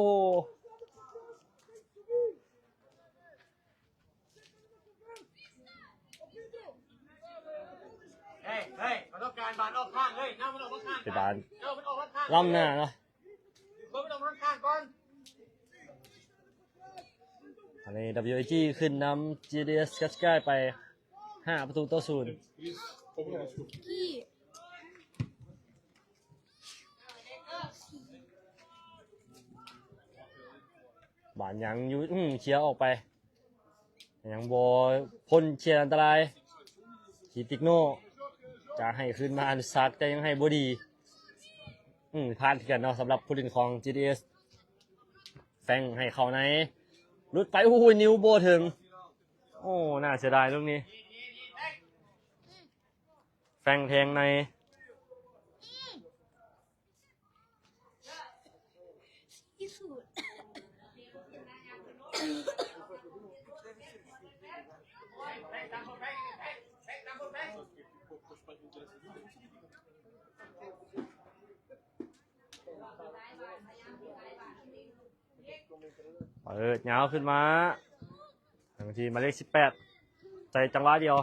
ເຮີ້ຍ ເຮີ້ຍ ເຂົາຕ້ອງການບານອອກຂ້າງ ເຮີ້ຍ ນຳມັນອອກຂ້າງ ເປັນບານ ນຳມັນອອກຂ້າງ ລ້ຳໜ້າເນາະ ເບິ່ງມັນອອກຂ້າງກ່ອນ ອັນນີ້ ດັບເບິນຢູເອຈີ ຂຶ້ນນຳ ຈີທີເອສ ແຄສກາຍ ໄປ ຫ້າປະຕູຕໍ່ສູນ ບານຍັງຢູ່ ອືມ ເຄຍອອກໄປ ຍັງບໍ່ພົ້ນເຂດອັນຕະລາຍ ທີ່ຕິກໂນ ຈະໃຫ້ຄືນມາອະນຸສັກ ແຕ່ຍັງໃຫ້ບໍ່ດີ ອືມ ພາດຄືກັນເນາະ ສຳລັບຜູ້ຫຼິ້ນຂອງ ຈີທີເອສ ແຟງໃຫ້ເຂົ້າໃນ ຫຼຸດໄປ ໂອ້ໂຫ ນິ້ວບໍ່ເຖິງ ໂອ້ ໜ້າເສຍດາຍລູກນີ້ ແຟງແທງໃນ ເປີດຍາວຂຶ້ນມາ ທາງທີ່ໝາຍເລກສິບແປດ ໃສ່ຈັງຫວະດຽວ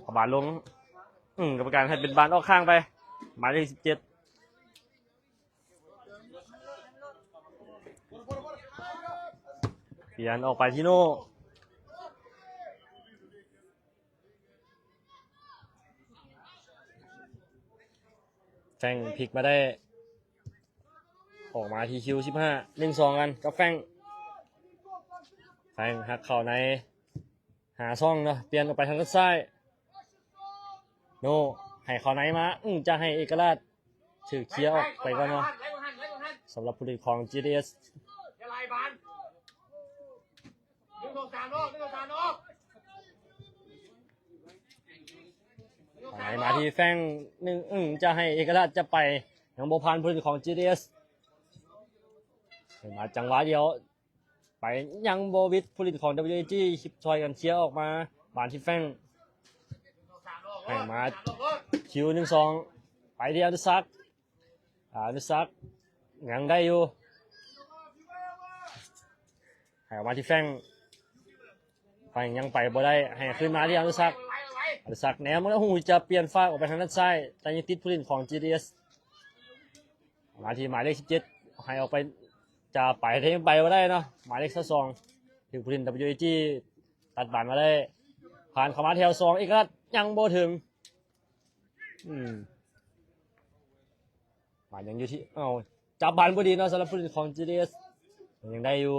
ເອົາບານລົງ ອືມ ກຳມະການໃຫ້ເປັນບານອອກຂ້າງໄປ ໝາຍເລກສິບເຈັດ ປ່ຽນອອກໄປທີ່ໂນ ແຟງພິກມາໄດ້ ອອກມາທີ່ຄິວສິບຫ້າ ໜຶ່ງສອງ ກັນກັບແຟງ ແຟງຫັກເຂົ້າໃນ ຫາຊ່ອງເນາະ ປ່ຽນອອກໄປທາງດ້ານຊ້າຍ ໂນ ໃຫ້ເຂົ້າໃນມາ ອືມ ຈະໃຫ້ເອກະລາດ ຖືກເຄຍອອກໄປກ່ອນເນາະ ສຳລັບຜູ້ຫຼິ້ນຂອງ ຈີທີເອສ ໃຫ້ມາທີ່ແຟງ ໜຶ່ງ ອືມ ຈະໃຫ້ເອກະລາດຈະໄປ ຍັງບໍ່ຜ່ານຜູ້ຫຼິ້ນຂອງ ຈີທີເອສ ໃຫ້ມາຈັງຫວະດຽວ ໄປຍັງບໍ່ວິດ ຜູ້ຫຼິ້ນຂອງ ດັບເບິນຢູເອຈີ ຊິບຊ່ອຍກັນເຄຍອອກມາ ບານທີ່ແຟງ ໃຫ້ມາຄິວ ໜຶ່ງສອງ ໄປທີ່ອະນຸສັກ ອະນຸສັກ ຍັງໄດ້ຢູ່ ໃຫ້ອອກມາທີ່ແຟງ ແຟງຍັງໄປບໍ່ໄດ້ ໃຫ້ຄືນມາທີ່ອະນຸສັກ ອະນຸສັກແນມມາແລ້ວ ໂອ້ໂຫ ຈະປ່ຽນຟາກອອກໄປທາງດ້ານຊ້າຍ ແຕ່ຍັງຕິດຜູ້ຫຼິ້ນຂອງ ຈີທີເອສ ມາທີ່ໝາຍເລກສິບເຈັດ ໃຫ້ອອກໄປ ຈະໄປ ແຕ່ຍັງໄປບໍ່ໄດ້ເນາະ ໝາຍເລກຊາວສອງ ຖືກຜູ້ຫຼິ້ນ ດັບເບິນຢູເອຈີ ຕັດບານມາໄດ້ ຜ່ານເຂົ້າມາແຖວສອງ ເອກະລາດ ຍັງບໍ່ເຖິງ ອືມ ບານຍັງຢູ່ທີ່ ເອົ້າ ຈັບບານບໍ່ດີເນາະ ສຳລັບຜູ້ຫຼິ້ນຂອງ ຈີທີເອສ ຍັງໄດ້ຢູ່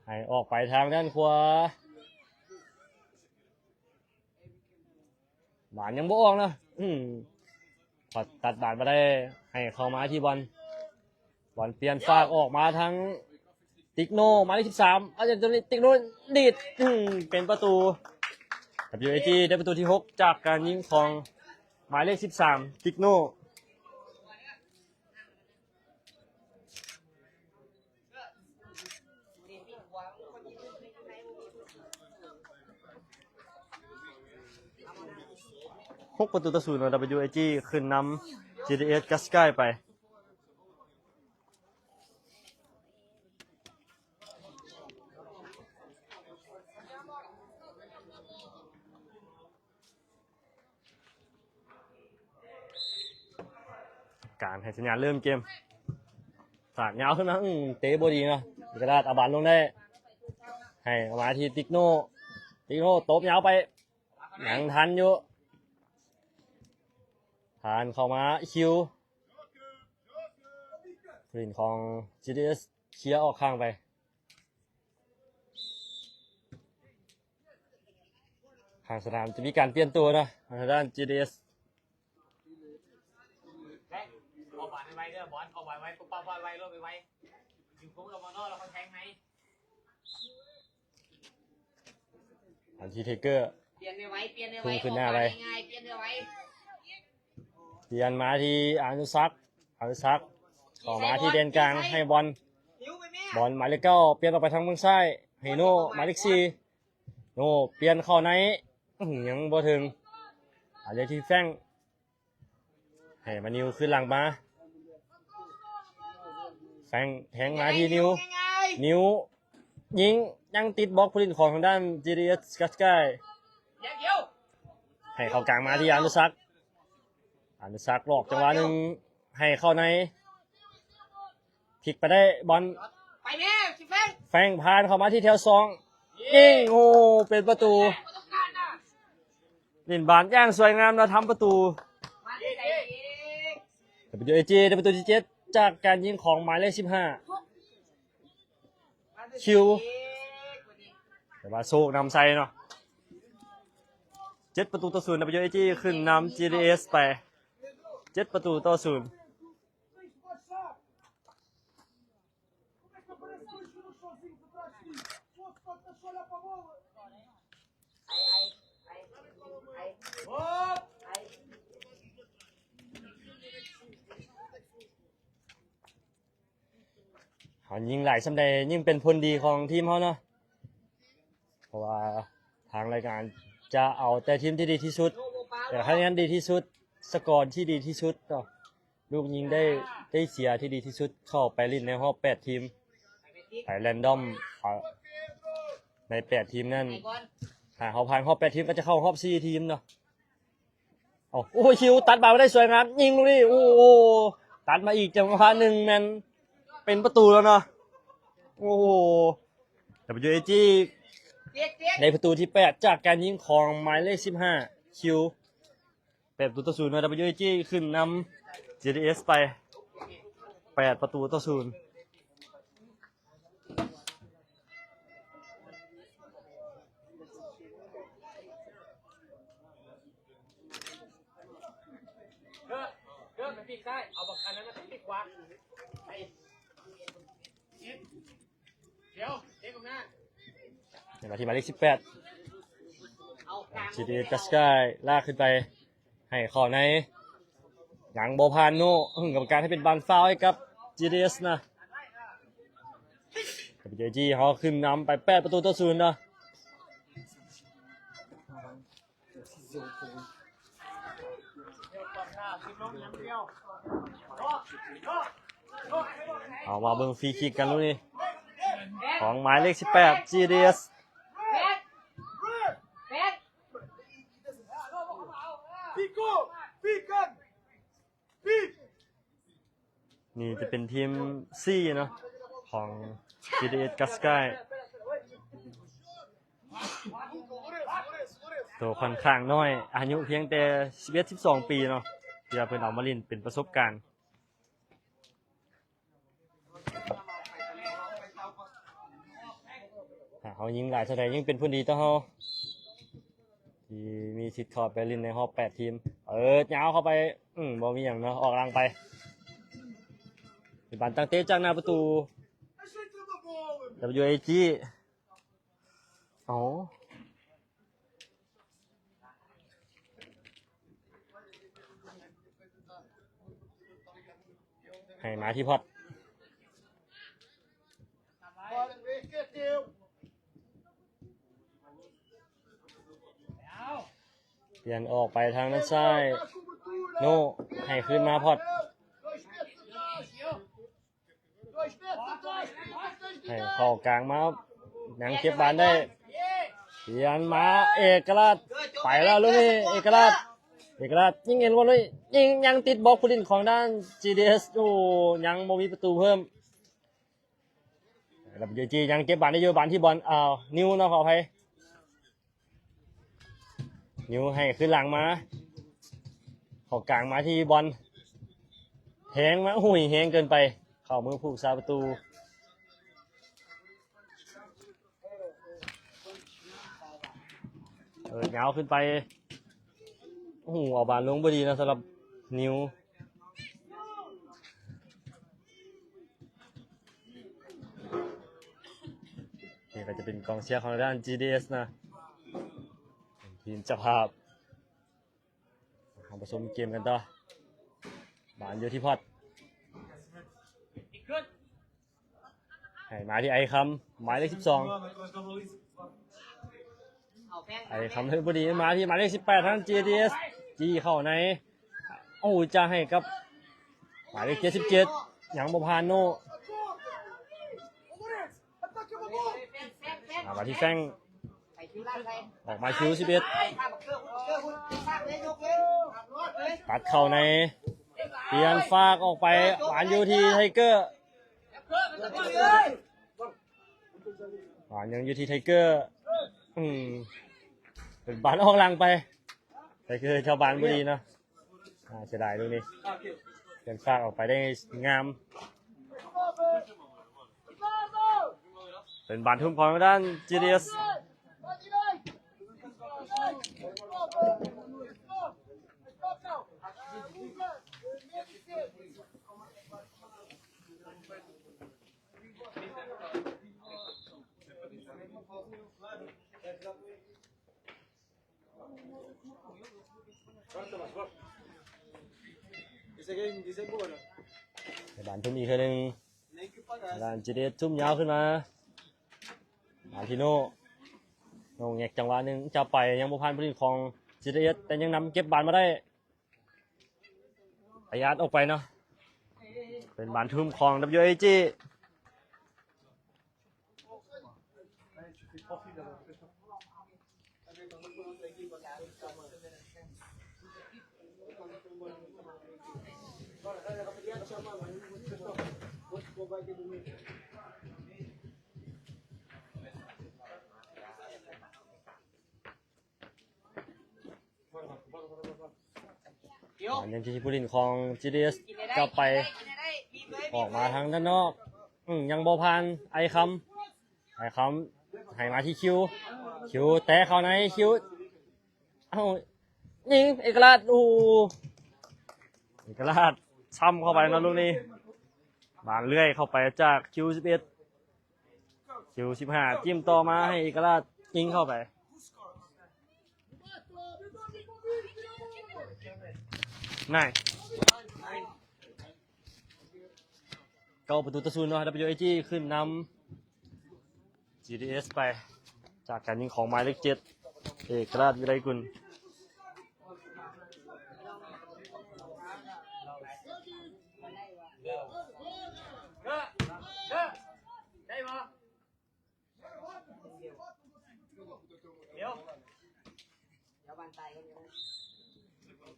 ໃຫ້ອອກໄປທາງດ້ານຂວາ ບານຍັງບໍ່ອອກເນາະ ອືມ ຕັດບານມາໄດ້ ໃຫ້ເຂົ້າມາທີ່ບອນ ບອນປ່ຽນຟາກອອກມາທາງຕິກໂນ ໝາຍເລກສິບສາມ ອາຈານໂຕນີ້ ຕິກໂນ ດີດ ອືມ ເປັນປະຕູ ດັບເບິນຢູເອຈີ ໄດ້ປະຕູທີຫົກ ຈາກການຍິງຂອງໝາຍເລກສິບສາມ ຕິກໂນ. ຫົກປະຕູຕໍ່ສູນ ເນາະ WAG ຂຶ້ນນຳ GDS Cascais ໄປ. ການໃຫ້ສັນຍານເລີ່ມເກມ ສາດຍາວຂຶ້ນມາ ອືມ ເຕະບໍ່ດີເນາະ ກະດາດເອົາບານລົງໄດ້ ໃຫ້ອອກມາທີ່ຕິກໂນ ຕິກໂນຕົບຍາວໄປ ຍັງທັນຢູ່ ຜ່ານເຂົ້າມາ ຄິວ ຜູ້ຫຼິ້ນຂອງ GDS ເຄຍອອກຂ້າງໄປ. ຂ້າງສະໜາມຈະມີການປ່ຽນຕົວເນາະ ທາງດ້ານ GDS ອອກບານໄວໆເດີ ບອນອອກໄວໆ ປຸບປັບໄວໆ ໂລດໄວໆ ຢູ່ຄຸມກັບມານອນ ແລ້ວເຂົາແທງໃຫ້ ອັນທີ່ເທເກີ ປ່ຽນໄວໆ ປ່ຽນໄວໆ ພຸ່ງຂຶ້ນໜ້າໄວ ອອກບານງ່າຍໆ ປ່ຽນໄວໆ ປ່ຽນມາທີ່ອານຸສັກ ອານຸສັກ ເຂົ້າມາທີ່ແດນກາງ ໃຫ້ບອນ ບອນໝາຍເລກເກົ້າ ປ່ຽນອອກໄປທາງເບື້ອງຊ້າຍ ໃຫ້ໂນ ໝາຍເລກສີ່ ໂນ ປ່ຽນເຂົ້າໃນ ອື ຍັງບໍ່ເຖິງ ອາເລທີ່ແຟງ ໃຫ້ມານິວຄືນຫຼັງມາ ແຟງແທງມາທີ່ນິວ ນິວຍິງ ຍັງຕິດບລັອກຜູ້ຫຼິ້ນຂອງທາງດ້ານ GDS Cascais ໃຫ້ເຂົ້າກາງມາທີ່ອານຸສັກ ອານຸສັກຫຼອກຈັງຫວະໜຶ່ງ ໃຫ້ເຂົ້າໃນ ພລິກໄປໄດ້ບອນ ໄປແມ່ ຊິແຟງ ແຟງຜ່ານເຂົ້າມາທີ່ແຖວສອງ ຍິງ ໂອ້ ເປັນປະຕູ ບໍ່ຕ້ອງການນະ ຫຼິ້ນບານຢ່າງສວຍງາມ ແລ້ວທຳປະຕູ ມາທີ່ໃສອີກ WAG ໄດ້ປະຕູທີເຈັດ ຈາກການຍິງຂອງໝາຍເລກສິບຫ້າ ຄິວ ແຕ່ວ່າໂຊກນຳໃສ່ເນາະ ເຈັດປະຕູຕໍ່ສູນ WAG ຂຶ້ນນຳ GDS ໄປ ເຈັດປະຕູຕໍ່ສູນ. Hao ຍິງຫຼາຍສ່ຳໃດຍິ່ງເປັນຜົນດີຂອງທີມເຮົາເນາະ ເພາະວ່າທາງລາຍການຈະເອົາແຕ່ທີມທີ່ດີທີ່ສຸດ ແຕ່ຄະແນນດີທີ່ສຸດ ສະກໍທີ່ດີທີ່ສຸດເນາະ ລູກຍິງໄດ້ ໄດ້ເສຍທີ່ດີທີ່ສຸດ ເຂົ້າໄປຫຼິ້ນໃນຮອບແປດທີມ ໄປແຣນດອມ ເອົາ ໃນແປດທີມນັ້ນ ຖ້າເຮົາຜ່ານຮອບແປດທີມ ກໍຈະເຂົ້າຮອບສີ່ທີມເນາະ. ເອົາ ໂອ້ ຄິວຕັດບານມາໄດ້ສວຍງາມ ຍິງລູກນີ້ ໂອ້ ຕັດມາອີກຈັງຫວະໜຶ່ງ ແມ່ນເປັນປະຕູແລ້ວເນາະ ໂອ້ WAG ໄດ້ປະຕູທີແປດ ຈາກການຍິງຂອງໝາຍເລກສິບຫ້າ ຄິວ ແປດປະຕູຕໍ່ສູນ WAG ຂຶ້ນນຳ GDS ໄປ ແປດປະຕູຕໍ່ສູນ. ເກີບ ເກີບໄປປີກຊ້າຍ ເອົາບັກອັນນັ້ນມາປີກຂວາ ດຽວ ເດັກອອກໜ້າ ເຫັນມາທີ່ໝາຍເລກສິບແປດ GDS Cascais ລາກຂຶ້ນໄປ ໃຫ້ເຂົ້າໃນ ຍັງບໍ່ຜ່ານໂນ ເອີ ກຳມະການໃຫ້ເປັນບານຟາວໃຫ້ກັບ GDS ນະ WAG ເຮົາຂຶ້ນນຳໄປແປດປະຕູຕໍ່ສູນເນາະ ເອົາມາເບິ່ງຟຣີຄິກກັນລູກນີ້ ຂອງໝາຍເລກສິບແປດ GDS. ນີ້ຈະເປັນທີມສີ່ເນາະ ຂອງ GDS Cascais ໂຕຂ້ອນຂ້າງນ້ອຍ ອາຍຸພຽງແຕ່ສິບເອັດ ສິບສອງປີເນາະ ທີ່ວ່າເພິ່ນເອົາມາຫຼິ້ນເປັນປະສົບການ. ຖ້າເຮົາຍິງຫຼາຍເທົ່າໃດ ຍິ່ງເປັນຜົນດີຕໍ່ເຮົາ ທີ່ມີສິດເຂົ້າໄປຫຼິ້ນໃນຮອບແປດທີມ. ເປີດຍາວເຂົ້າໄປ ອືມ ບໍ່ມີຫຍັງເນາະ ອອກຫຼັງໄປ ເປັນບານຕັ້ງເຕະຈາກໜ້າປະຕູ WAG. ເອົາ ໃຫ້ມາທີ່ພອດ ເອົາ ປ່ຽນອອກໄປທາງດ້ານຊ້າຍ ໂນ ໃຫ້ຄືນມາ ພອດ ໃຫ້ເຂົ້າກາງມາ ຍັງເກັບບານໄດ້ ປ່ຽນມາ ເອກະລາດ ໄປແລ້ວລູກນີ້ ເອກະລາດ ເອກະລາດ ຍິງເຫັນບອນເລີຍ ຍິງ ຍັງຕິດບລັອກຜູ້ຫຼິ້ນຂອງດ້ານ ຈີດີເອສ ໂອ້ ຍັງບໍ່ມີປະຕູເພີ່ມ ແລ້ວ ບີຈີ ຍັງເກັບບານໄດ້ຢູ່ ບານທີ່ບອນ ເອີ ນິວເນາະ ຂໍອະໄພ ນິວໃຫ້ຄືນຫຼັງມາ ເຂົ້າກາງມາທີ່ບອນ ແທງມາ ໂອ້ຍ ແຮງເກີນໄປ ເຂົ້າມືຜູ້ຮັກສາປະຕູ ເປີດຍາວຂຶ້ນໄປ ໂອ້ໂຫ ເອົາບານລົງບໍ່ດີນະ ສຳລັບນິວ ນີ້ກໍຈະເປັນກອງເຊຍຂອງທາງດ້ານ ຈີດີເອສ ນະ ເປັນທີມເຈົ້າພາບ ເຮົາໄປຊົມເກມກັນຕໍ່ ບານຢູ່ທີ່ພອດ ໃຫ້ມາທີ່ໄອຄຳ ໝາຍເລກສິບສອງ ໄອຄຳເຮັດບໍ່ດີ ມາທີ່ໝາຍເລກສິບແປດ ທາງ ຈີດີເອສ ຈີ້ເຂົ້າໃນ ໂອ້ ຈະໃຫ້ກັບ ໝາຍເລກເຈັດສິບເຈັດ ຍັງບໍ່ຜ່ານ ໂນ ມາທີ່ແຟງ ອອກມາຄິວສິບເອັດ ຕັດເຂົ້າໃນ ປ່ຽນຟາກອອກໄປ ບານຢູ່ທີ່ໄທເກີ ບານຍັງຢູ່ທີ່ໄທເກີ ອືມ ເປັນບານອອກຫຼັງໄປ ໄທເກີເຈົ້າບານບໍ່ດີເນາະ ອາ ເສຍດາຍລູກນີ້ ເປັນຟາກອອກໄປໄດ້ງາມ ເປັນບານທຸ່ມຂອງທາງດ້ານ ຈີດີເອສ ໃຫ້ບານທຸ່ມອີກເທື່ອໜຶ່ງ ທາງດ້ານ ຈີດີເອສ ທຸ່ມຍາວຂຶ້ນມາ ມາທີ່ໂນ ໂນແງກຈັງຫວະໜຶ່ງ ຈັບໄປ ຍັງບໍ່ຜ່ານຜູ້ຫຼິ້ນຂອງ ຈີດີເອສ ແຕ່ຍັງນຳເກັບບານມາໄດ້ ປະຢັດອອກໄປເນາະ ເປັນບານທຸ່ມຂອງ ດັບເບິນຢູເອຈີ ອັນນີ້ທີ່ຜູ້ຫຼິ້ນຂອງ ຈີດີເອສ ກັບໄປ ອອກມາທາງດ້ານນອກ ອືມ ຍັງບໍ່ຜ່ານ ໄອຄຳ ໄອຄຳ ໃຫ້ມາທີ່ຄິວ ຄິວແຕະເຂົ້າໃນ ຄິວ ເອົ້າ ຍິງ ເອກະລາດ ໂອ້ ເອກະລາດຊ້ຳເຂົ້າໄປເນາະ ລູກນີ້ ບານເລື່ອຍເຂົ້າໄປຈາກຄິວສິບເອັດ ຄິວສິບຫ້າ ຈິ້ມຕໍ່ມາໃຫ້ເອກະລາດຍິງເຂົ້າໄປ ນາຍ ເກົ້າປະຕູຕໍ່ສູນເນາະ ດັບເບິນຢູເອຈີ ຂຶ້ນນຳ ຈີດີເອສ ໄປ ຈາກການຍິງຂອງໝາຍເລກເຈັດ ເອກະລາດ ວິໄລກຸນ ໄດ້ບໍ່?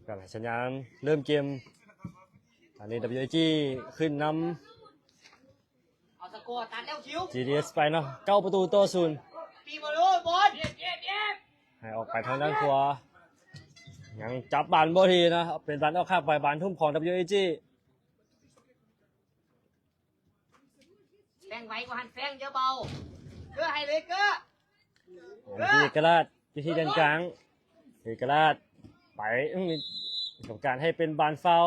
ການໃຫ້ສັນຍານເລີ່ມເກມ ອັນນີ້ ດັບເບິນຢູເອຈີ ຂຶ້ນນຳ ເອົາສະກໍຕັດແລ້ວຄິວ ຈີດີເອສ ໄປເນາະ ເກົ້າປະຕູຕໍ່ສູນ ປີບອລໂລດບອນ ໃຫ້ອອກໄປທາງດ້ານຂວາ ຍັງຈັບບານບໍ່ດີນະ ເປັນບານອອກຂ້າງໄປ ບານທຸ່ມຂອງ ດັບເບິນຢູເອຈີ ແຟງໄວກວ່າຫັ້ນ ແຟງຢ່າເບົາ ເກີໃຫ້ເລີຍເກີ ອັນນີ້ເອກະລາດ ຢູ່ທີ່ແດນກາງ ເອກະລາດ ໄປ ອືມ ຕ້ອງການໃຫ້ເປັນບານຟາວ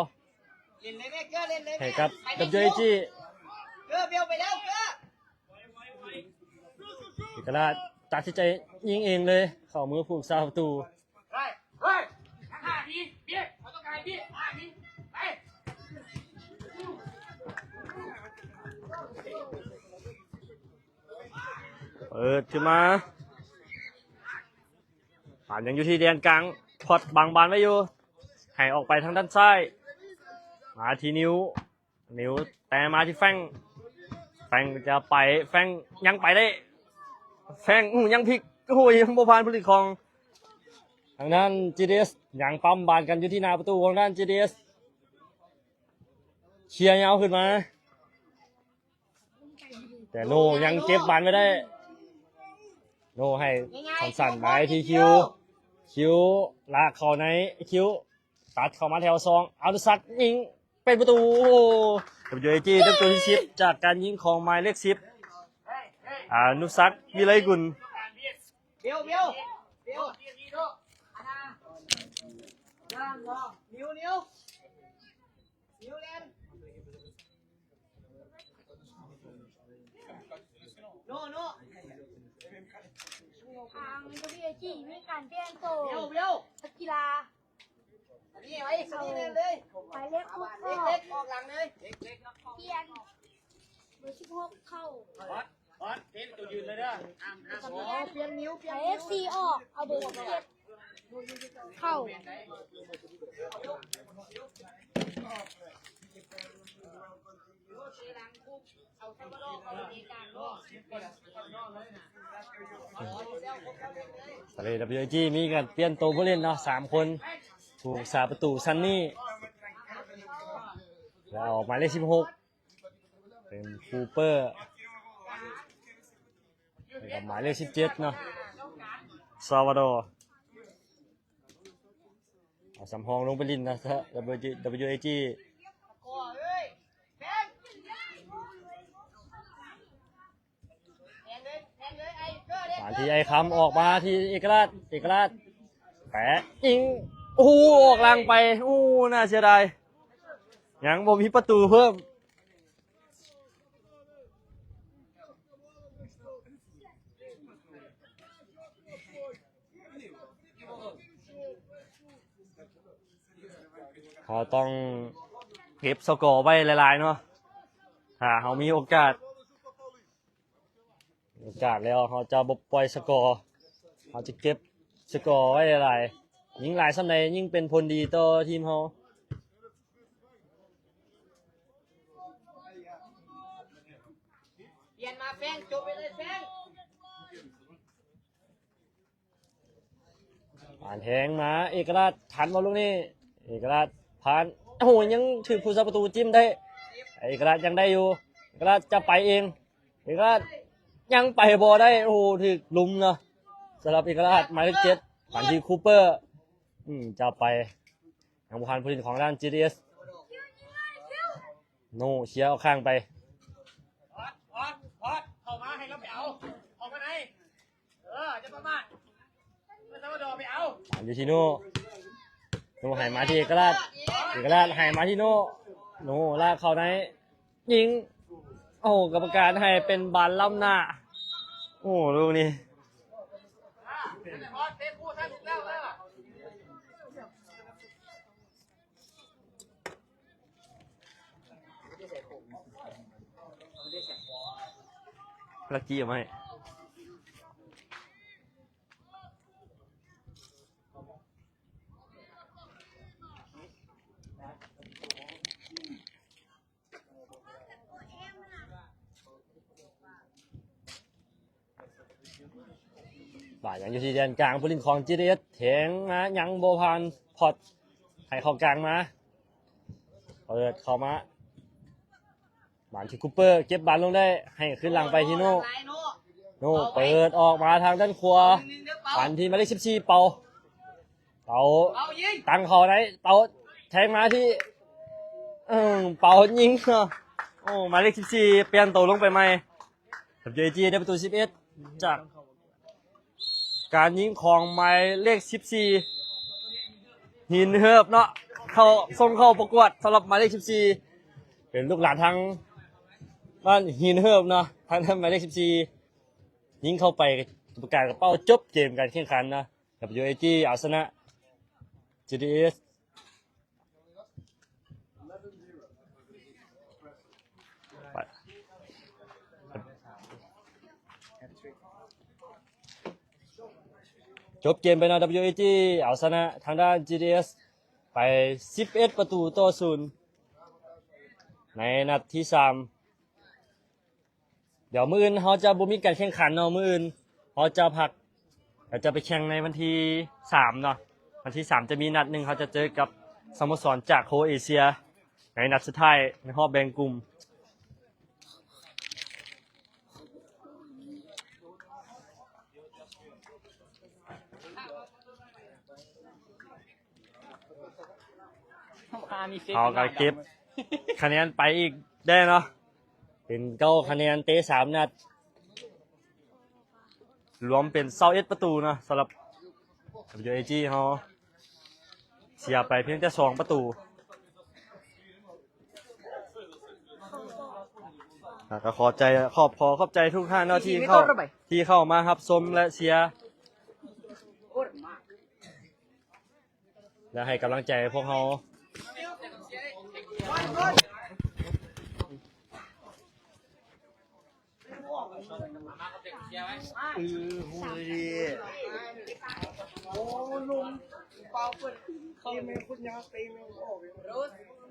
ເລ່ນເລີຍແມ່ເກີ ເລ່ນເລີຍແມ່ ໃຫ້ກັບ ໄປເລີຍ ດັບເບິນຢູເອຈີ ເກີ ເບວໄປແລ້ວເກີ ເອກະລາດ ຕັດສິນໃຈຍິງເອງເລີຍ ເຂົ້າມືຜູ້ຮັກສາປະຕູ ເປີດຂຶ້ນມາ ບານຍັງຢູ່ທີ່ແດນກາງ ພ ພອດບັງບານໄວ້ຢູ່ ໃຫ້ອອກໄປທາງດ້ານຊ້າຍ ມາທີ່ນິວ ນິວແຕ່ມາທີ່ແຟງ ແຟງຈະໄປ ແຟງຍັງໄປໄດ້ ແຟງ ໂອ້ ຍັງພລິກ ໂອ້ຍ ຍັງບໍ່ຜ່ານຜູ້ຫຼິ້ນຂອງທາງດ້ານ ຈີດີເອສ ຍັງປ້ຳບານກັນຢູ່ທີ່ໜ້າປະຕູຂອງທາງດ້ານ ຈີດີເອສ ເຄຍຍາວຂຶ້ນມາ ແຕ່ໂນຍັງເກັບບານໄວ້ໄດ້ ໂນໃຫ້ສັ້ນໆມາທີ່ຄິວ ຄິວລາກເຂົ້າໃນ ຄິວຕັດເຂົ້າມາແຖວສອງ ອະນຸສັກຍິງເປັນປະຕູ ໂອ້ໂຫ ເປັນປະຕູທີ່ສິບ ຈາກການຍິງຂອງໝາຍເລກສິບ ອະນຸສັກ ວິໄລກຸນ. ທາງ WAG ມີການປ່ຽນໂຕນັກກິລາ ໝາຍເລກຫົກອອກ ປ່ຽນເບີສິບຫົກເຂົ້າ ໝາຍເລກສີ່ອອກ ເອົາເບີສິບເຈັດເຂົ້າ. ຕອນນີ້ WAG ມີການປ່ຽນໂຕຜູ້ຫຼິ້ນເນາະ ສາມຄົນ ຜູ້ຮັກສາປະຕູ ຊັນນີ ແລ້ວອອກໝາຍເລກສິບຫົກ ເປັນຄູເປີ ແລ້ວກໍໝາຍເລກສິບເຈັດເນາະ ຊາວາດໍ ເອົາສຳຮອງລົງໄປຫຼິ້ນນະ WAG ມາທີ່ໄອຄຳ ອອກມາທີ່ເອກະລາດ ເອກະລາດ ແປະຍິງ ໂອ້ໂຫ ອອກຫຼັງໄປ ໂອ້ ໜ້າເສຍດາຍ ຍັງບໍ່ມີປະຕູເພີ່ມ. ເຮົາຕ້ອງເກັບສະກໍໄວ້ຫຼາຍໆເນາະ ຖ້າເຮົາມີໂອກາດ ໂອກາດແລ້ວເຮົາຈະບໍ່ປ່ອຍສະກໍ ເຮົາຈະເກັບສະກໍໄວ້ຫຼາຍໆ ຍິງຫຼາຍສ່ຳໃດຍິ່ງເປັນຜົນດີຕໍ່ທີມເຮົາ. ປ່ຽນມາແຟງ ຈົບໄປເລີຍແຟງ. ປານແທງມາ ເອກະລາດ ທັນບໍ່ລູກນີ້? ເອກະລາດຜ່ານ ໂອ້ໂຫ ຍັງຖືກຜູ້ສາປະຕູຈິ້ມໄດ້ ເອກະລາດຍັງໄດ້ຢູ່ ເອກະລາດຈະໄປເອງ ເອກະລາດຍັງໄປບໍ່ໄດ້ ໂອ້ໂຫ ຖືກລຸມເນາະ ສຳລັບເອກະລາດ ໝາຍເລກເຈັດ ປັນທີ່ຄູເປີ ອືມ ຈະໄປ ຍັງບໍ່ທັນຜູ້ຫຼິ້ນຂອງດ້ານ ຈີດີເອສ ໂນ ເຄຍອອກຂ້າງໄປ ອອດ ອອດ ອອດ ເຂົ້າມາໃຫ້ລາວໄປເອົາ ເຂົ້າມາໃນ ເອີ ຢ່າປະມາດ ເອົາຊາວາດໍໄປເອົາ ຢູ່ທີ່ໂນ ໂນໃຫ້ມາທີ່ເອກະລາດ ເອກະລາດໃຫ້ມາທີ່ໂນ ໂນລາກເຂົ້າໃນ ຍິງ ໂອ້ ກຳມະການໃຫ້ເປັນບານລ້ຳໜ້າ ໂອ້ ລູກນີ້ ລັກກີ້ເອົາມາໃຫ້ ບາດຍັງຢູ່ທີ່ແດນກາງ ຜູ້ຫຼິ້ນຂອງ ຈີດີເອສ ແທງມາຍັງບໍ່ຜ່ານ ພອດໃຫ້ເຂົ້າກາງມາ ເປີດເຂົ້າມາ ບານທີ່ຄູເປີ ເກັບບານລົງໄດ້ ໃຫ້ຄືນຫຼັງໄປທີ່ໂນ ໂນເປີດອອກມາທາງດ້ານຂວາ ປັນທີ່ໝາຍເລກສິບສີ່ ເປົາ ເປົາ ເປົາຍິງ ຕັ້ງເຂົ້າໃນ ເປົາແທງມາທີ່ ເອີ ເປົາຍິງ ໂອ້ ໝາຍເລກສິບສີ່ ປ່ຽນໂຕລົງໄປໃໝ່ WAG ໄດ້ປະຕູສິບເອັດ ຈາກການຍິງຂອງໝາຍເລກສິບສີ່ ຫີນເຮີບເນາະ ເຂົ້າ ສົ່ງເຂົ້າປະກວດສຳລັບໝາຍເລກສິບສີ່ ເປັນລູກຫຼານທາງບ້ານຫີນເຮີບເນາະ ທາງດ້ານໝາຍເລກສິບສີ່ ຍິງເຂົ້າໄປ ກຳມະການກະເປົ້າ ຈົບເກມການແຂ່ງຂັນເນາະ WAG ເອົາຊະນະ ຈີດີເອສ ໄປ. ຈົບເກມໄປເນາະ WAG ເອົາຊະນະທາງດ້ານ GDS ໄປສິບເອັດປະຕູຕໍ່ສູນ ໃນນັດທີສາມ. ດຽວມື້ອື່ນເຮົາຈະບໍ່ມີການແຂ່ງຂັນເນາະ ມື້ອື່ນເຮົາຈະພັກ ແລ້ວຈະໄປແຂ່ງໃນວັນທີສາມເນາະ. ວັນທີສາມຈະມີນັດໜຶ່ງ ເຮົາຈະເຈີກັບສະໂມສອນຈາກໂຄເອເຊຍ ໃນນັດສຸດທ້າຍໃນຮອບແບ່ງກຸ່ມ. ເຮົາກໍເກັບຄະແນນໄປອີກແດ່ເນາະ ເປັນເກົ້າຄະແນນ ເຕະສາມນັດ ລວມເປັນຊາວເອັດປະຕູເນາະ. ສຳລັບ WAG ເຮົາເສຍໄປພຽງແຕ່ສອງປະຕູ ແລ້ວກໍຂໍໃຈ ຂອບ ຂໍຂອບໃຈທຸກທ່ານເນາະ ທີ່ເຂົ້າ ທີ່ເຂົ້າມາຮັບຊົມ ແລະ ເຊຍ ແລະ ໃຫ້ກຳລັງໃຈພວກເຮົາ.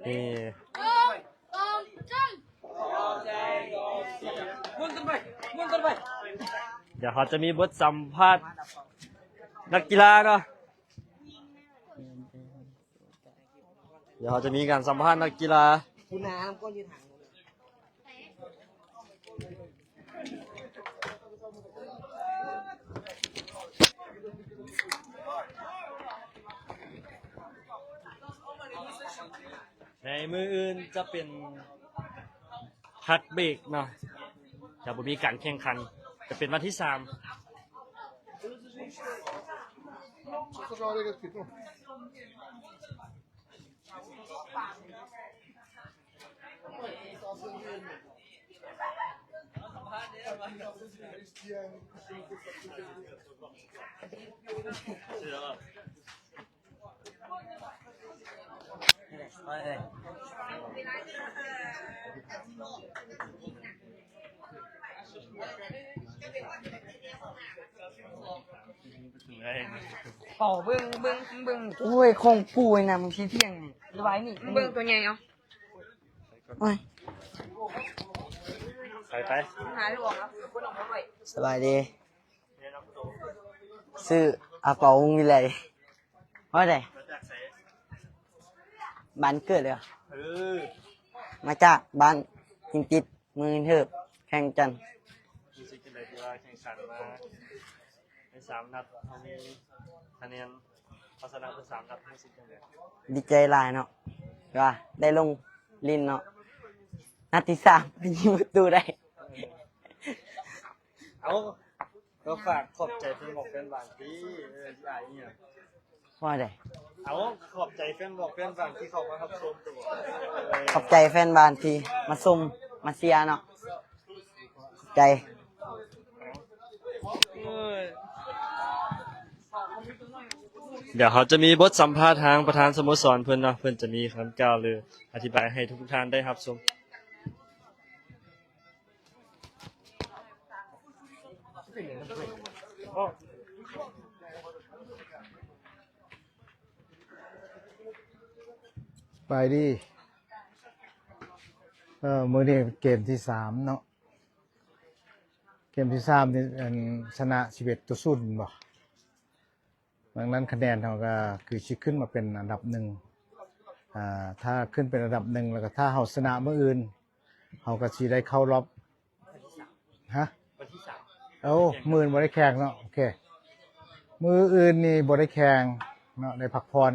ນີ້ ດຽວເຮົາຈະມີບົດສຳພາດນັກກິລາເນາະ. ດຽວເຮົາຈະມີການສຳພາດນັກກິລາ. ໃນມື້ອື່ນຈະເປັນພັກເບຣກເນາະ ຈະບໍ່ມີການແຂ່ງຂັນ ຈະເປັນວັນທີສາມ. ເອົາເບິ່ງ ເບິ່ງ ເບິ່ງ ໂອ້ຍ ຂອງປູໄອ້ນຳທີ່ທ່ຽງນີ້ ລະບາຍນີ້ ເບິ່ງຕົວໃຫຍ່ເອົາ ໂອ້ຍ ໃສ່ໄປ ຫາລູກອອກ ສະບາຍດີ ຊື່ອາເປົາ ວົງວິໄລ ວ່າໃດ ມາຈາກໃສ? ບ້ານເກີດເລີຍ ເອີ ມາຈາກບ້ານຫີນຕິດ ເມືອງຫີນເຫີບ ແຂວງວຽງຈັນ. ຮູ້ສຶກຈັ່ງໃດທີ່ວ່າແຂ່ງຂັນມາໃນສາມນັດ ເຮົາມີຄະແນນ ເຮົາຊະນະເພິ່ນສາມນັດ ຮູ້ສຶກຈັ່ງໃດ? ດີໃຈຫຼາຍເນາະ ທີ່ວ່າໄດ້ລົງຫຼິ້ນເນາະ ນັດທີສາມໄປຍິງປະຕູໄດ້. ເອົາ ກໍຝາກຂອບໃຈແຟນບອນແຟນບານທີ່ ເອີ ທີ່ອາຍອີ່ຫຍັງ ວ່າໃດ? ເອົາ ຂອບໃຈແຟນບອນແຟນບານທີ່ເຂົ້າມາຮັບຊົມຕົວ ຂອບໃຈແຟນບານທີ່ມາຊົມມາເຊຍເນາະ ຂອບໃຈ. ດຽວເຮົາຈະມີບົດສຳພາດທາງປະທານສະໂມສອນເພິ່ນເນາະ ເພິ່ນຈະມີຄຳກ່າວ ຫຼື ອະທິບາຍໃຫ້ທຸກໆທ່ານໄດ້ຮັບຊົມ. ສະບາຍດີ ເອີ ມື້ນີ້ເກມທີສາມເນາະ ເກມທີສາມນີ້ ອັນ ຊະນະສິບເອັດຕໍ່ສູນບໍ່? ດັ່ງນັ້ນຄະແນນເຮົາກໍຄືຊິຂຶ້ນມາເປັນອັນດັບໜຶ່ງ ອາ ຖ້າຂຶ້ນເປັນອັນດັບໜຶ່ງ ແລ້ວກໍຖ້າເຮົາຊະນະມື້ອື່ນ ເຮົາກໍຊິໄດ້ເຂົ້າຮອບ ຮະ? ວັນທີສາມ ໂອ້ ມື້ອື່ນບໍ່ໄດ້ແຂ່ງເນາະ ໂອເຄ ມື້ອື່ນນີ້ບໍ່ໄດ້ແຂ່ງເນາະ ໄດ້ພັກຜ່ອນ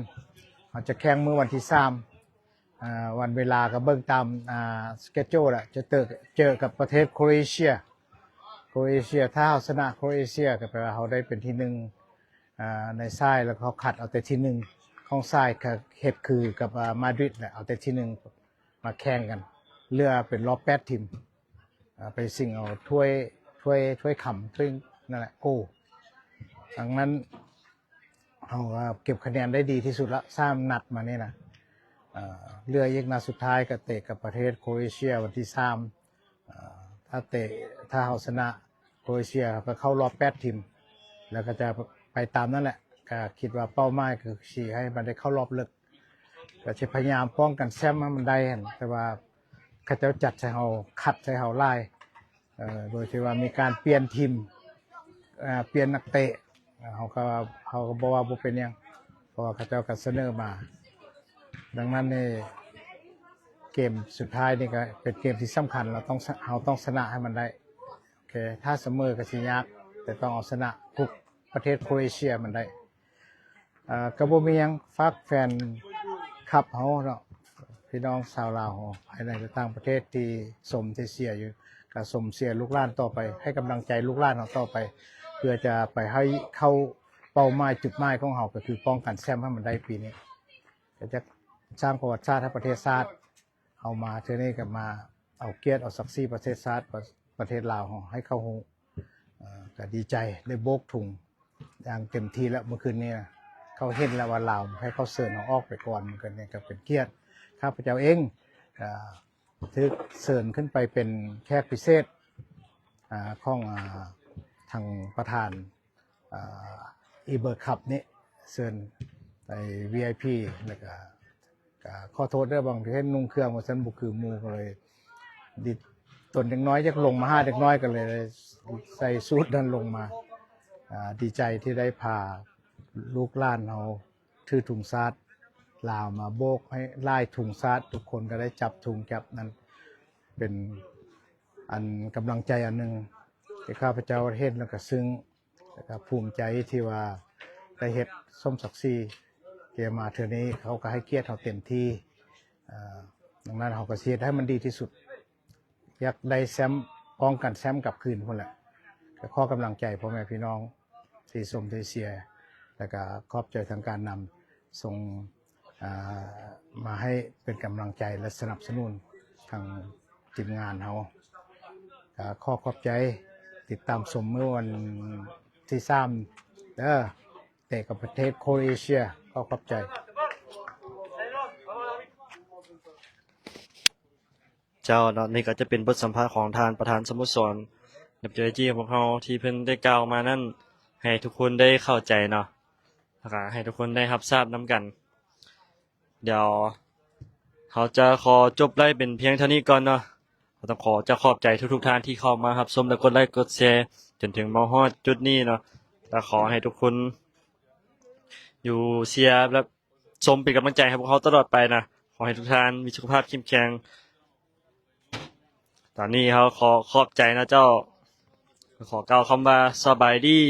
ເຮົາຈະແຂ່ງມື້ວັນທີສາມ ອາ ວັນເວລາກໍເບິ່ງຕາມ ອາ ສະເກຈູລແຫຼະ ຈະເຈີ ເຈີກັບປະເທດໂຄຣເອເຊຍ ໂຄຣເອເຊຍ ຖ້າເຮົາຊະນະໂຄຣເອເຊຍ ກໍແປວ່າເຮົາໄດ້ເປັນທີໜຶ່ງ ອາ ໃນຊາຍ ແລ້ວເຮົາຄັດເອົາແຕ່ທີໜຶ່ງຂອງຊາຍ ເຮັດຄືກັບ ອາ ມາດຣິດແຫຼະ ເອົາແຕ່ທີໜຶ່ງມາແຂ່ງກັນ ເຫຼືອເປັນຮອບແປດທີມ ອາ ໄປຊິງເອົາຖ້ວຍ ຖ້ວຍ ຖ້ວຍຄຳ ຖ້ວຍນັ້ນແຫຼະ ໂກ ດັ່ງນັ້ນ ເຮົາກໍເກັບຄະແນນໄດ້ດີທີ່ສຸດລະ ສາມນັດມານີ້ນະ ເອ່ອ ເຫຼືອອີກນັດສຸດທ້າຍກໍເຕະກັບປະເທດໂຄຣເອເຊຍວັນທີສາມ ເອ່ອ ຖ້າເຕະ ຖ້າເຮົາຊະນະໂຄຣເອເຊຍ ເຮົາກໍເຂົ້າຮອບແປດທີມ ແລ້ວກໍຈະ ໄປຕາມນັ້ນແຫຼະ ກໍຄິດວ່າເປົ້າໝາຍກໍຄືຊິໃຫ້ມັນໄດ້ເຂົ້າລອບເລິກ ກໍຊິພະຍາຍາມປ້ອງກັນແຊ້ມໃຫ້ມັນໄດ້ຫັ້ນ ແຕ່ວ່າເຂົາເຈົ້າຈັດໃສ່ເຮົາ ຄັດໃສ່ເຮົາຫຼາຍ ເອີ ໂດຍທີ່ວ່າມີການປ່ຽນທີມ ເອີ ປ່ຽນນັກເຕະ ເຮົາກໍ ເຮົາກໍບໍ່ວ່າບໍ່ເປັນຫຍັງ ເພາະວ່າເຂົາເຈົ້າກໍສະເໜີມາ. ດັ່ງນັ້ນນີ້ ເກມສຸດທ້າຍນີ້ກໍເປັນເກມທີ່ສຳຄັນ ເຮົາຕ້ອງ ເຮົາຕ້ອງຊະນະໃຫ້ມັນໄດ້. ໂອເຄ ຖ້າສະເໝີກໍຊິຍາກ ແຕ່ຕ້ອງເອົາຊະນະຄຸກປະເທດໂຄຣເອເຊຍມັນໄດ້. ເອີ ກໍບໍ່ມີຫຍັງ ຝາກແຟນຄລັບເຮົາເນາະ ພີ່ນ້ອງຊາວລາວເຮົາ ພາຍໃນ ແລະ ຕ່າງປະເທດທີ່ຊົມທີ່ເຊຍຢູ່ ກໍຊົມເຊຍລູກຫຼານຕໍ່ໄປ ໃຫ້ກຳລັງໃຈລູກຫຼານເຮົາຕໍ່ໄປ ເພື່ອຈະໄປໃຫ້ເຂົ້າເປົ້າໝາຍຈຸດໝາຍຂອງເຮົາ ກໍຄືປ້ອງກັນແຊ້ມໃຫ້ມັນໄດ້ປີນີ້ ກໍຈະສ້າງປະຫວັດສາດໃຫ້ປະເທດຊາດ ເຮົາມາເທື່ອນີ້ກໍມາເອົາກຽດເອົາສັກສີປະເທດຊາດ ປະ ປະເທດລາວເຮົາໃຫ້ເຂົາຮູ້ ເອີ ກໍດີໃຈ ໄດ້ໂບກທຸງຢ່າງເຕັມທີ່ແລ້ວ ມື້ຄືນນີ້ນະ ເຂົາເຫັນແລ້ວວ່າລາວໃຫ້ເຂົາເຊີນເຮົາອອກໄປກ່ອນ ມື້ຄືນນີ້ກໍເປັນກຽດ ຂ້າພະເຈົ້າເອງ ເອີ ຖືກເຊີນຂຶ້ນໄປເປັນແຂກພິເສດ ອາ ຂອງ ອາ ທາງປະທານ ອາ ອີເບີຄັບນີ້ ເຊີນໄປ ວີໄອພີ ແລ້ວກະ ກະຂໍໂທດເດີ ບາງທີເຫັນນຸ່ງເຄື່ອງວ່າຊັ້ນ ບໍ່ຄືໝູ່ ກໍເລີຍດິດຕົນເດັກນ້ອຍ ຢາກລົງມາຫາເດັກນ້ອຍ ກໍເລີຍໃສ່ສູດນັ້ນລົງມາ. ອາ ດີໃຈທີ່ໄດ້ພາລູກຫຼານເຮົາ ຖືທຸງຊາດລາວມາໂບກໃຫ້ຫຼາຍທຸງຊາດ ທຸກຄົນກໍໄດ້ຈັບທຸງຈັບນັ້ນ ເປັນອັນກຳລັງໃຈອັນໜຶ່ງທີ່ຂ້າພະເຈົ້າເຫັນແລ້ວກໍຊຶ້ງ ແລ້ວກໍພູມໃຈທີ່ວ່າໄດ້ເຮັດສົມສັກສີ ທີ່ມາເທື່ອນີ້ເຂົາກໍໃຫ້ກຽດເຮົາເຕັມທີ່. ເອີ ດັ່ງນັ້ນເຮົາກໍຊິເຮັດໃຫ້ມັນດີທີ່ສຸດ ຢາກໄດ້ແຊ້ມ ປ້ອງກັນແຊ້ມກັບຄືນພຸ້ນແຫຼະ. ກໍຂໍກຳລັງໃຈພໍ່ແມ່ພີ່ນ້ອງທີ່ຊົມໄດ້ເຊຍ ແລ້ວກໍຂອບໃຈທາງການນຳ ສົ່ງ ອາ ມາໃຫ້ເປັນກຳລັງໃຈ ແລະ ສະໜັບສະໜູນທາງທີມງານເຮົາ. ກໍຂໍຂອບໃຈ ຕິດຕາມຊົມມື້ວັນທີສາມເດີ ເຕະກັບປະເທດໂຄຣເອເຊຍ. ຂໍຂອບໃຈ. ເຈົ້າເນາະ ນີ້ກໍຈະເປັນບົດສຳພາດຂອງທ່ານປະທານສະໂມສອນ ເອັຟເຈຈີ ຂອງພວກເຮົາ ທີ່ເພິ່ນໄດ້ກ່າວມານັ້ນ ໃຫ້ທຸກຄົນໄດ້ເຂົ້າໃຈເນາະ ແລ້ວກໍໃຫ້ທຸກຄົນໄດ້ຮັບຊາບນຳກັນ. ດຽວເຮົາຈະຂໍຈົບໄລຟ໌ເປັນພຽງເທົ່ານີ້ກ່ອນເນາະ. ເຮົາຕ້ອງຂໍຈະຂອບໃຈທຸກໆທ່ານທີ່ເຂົ້າມາຮັບຊົມ ແລະ ກົດໄລຄ໌ກົດແຊ ຈົນເຖິງມາຮອດຈຸດນີ້ເນາະ. ແລະ ຂໍໃຫ້ທຸກຄົນຢູ່ເຊຍ ແລະ ຊົມເປັນກຳລັງໃຈໃຫ້ພວກເຮົາຕະຫຼອດໄປນະ. ຂໍໃຫ້ທຸກທ່ານມີສຸຂະພາບເຂັ້ມແຂງ. ຕອນນີ້ເຮົາຂໍຂອບໃຈນະເຈົ້າ. ຂໍກ່າວຄຳວ່າສະບາຍດີ.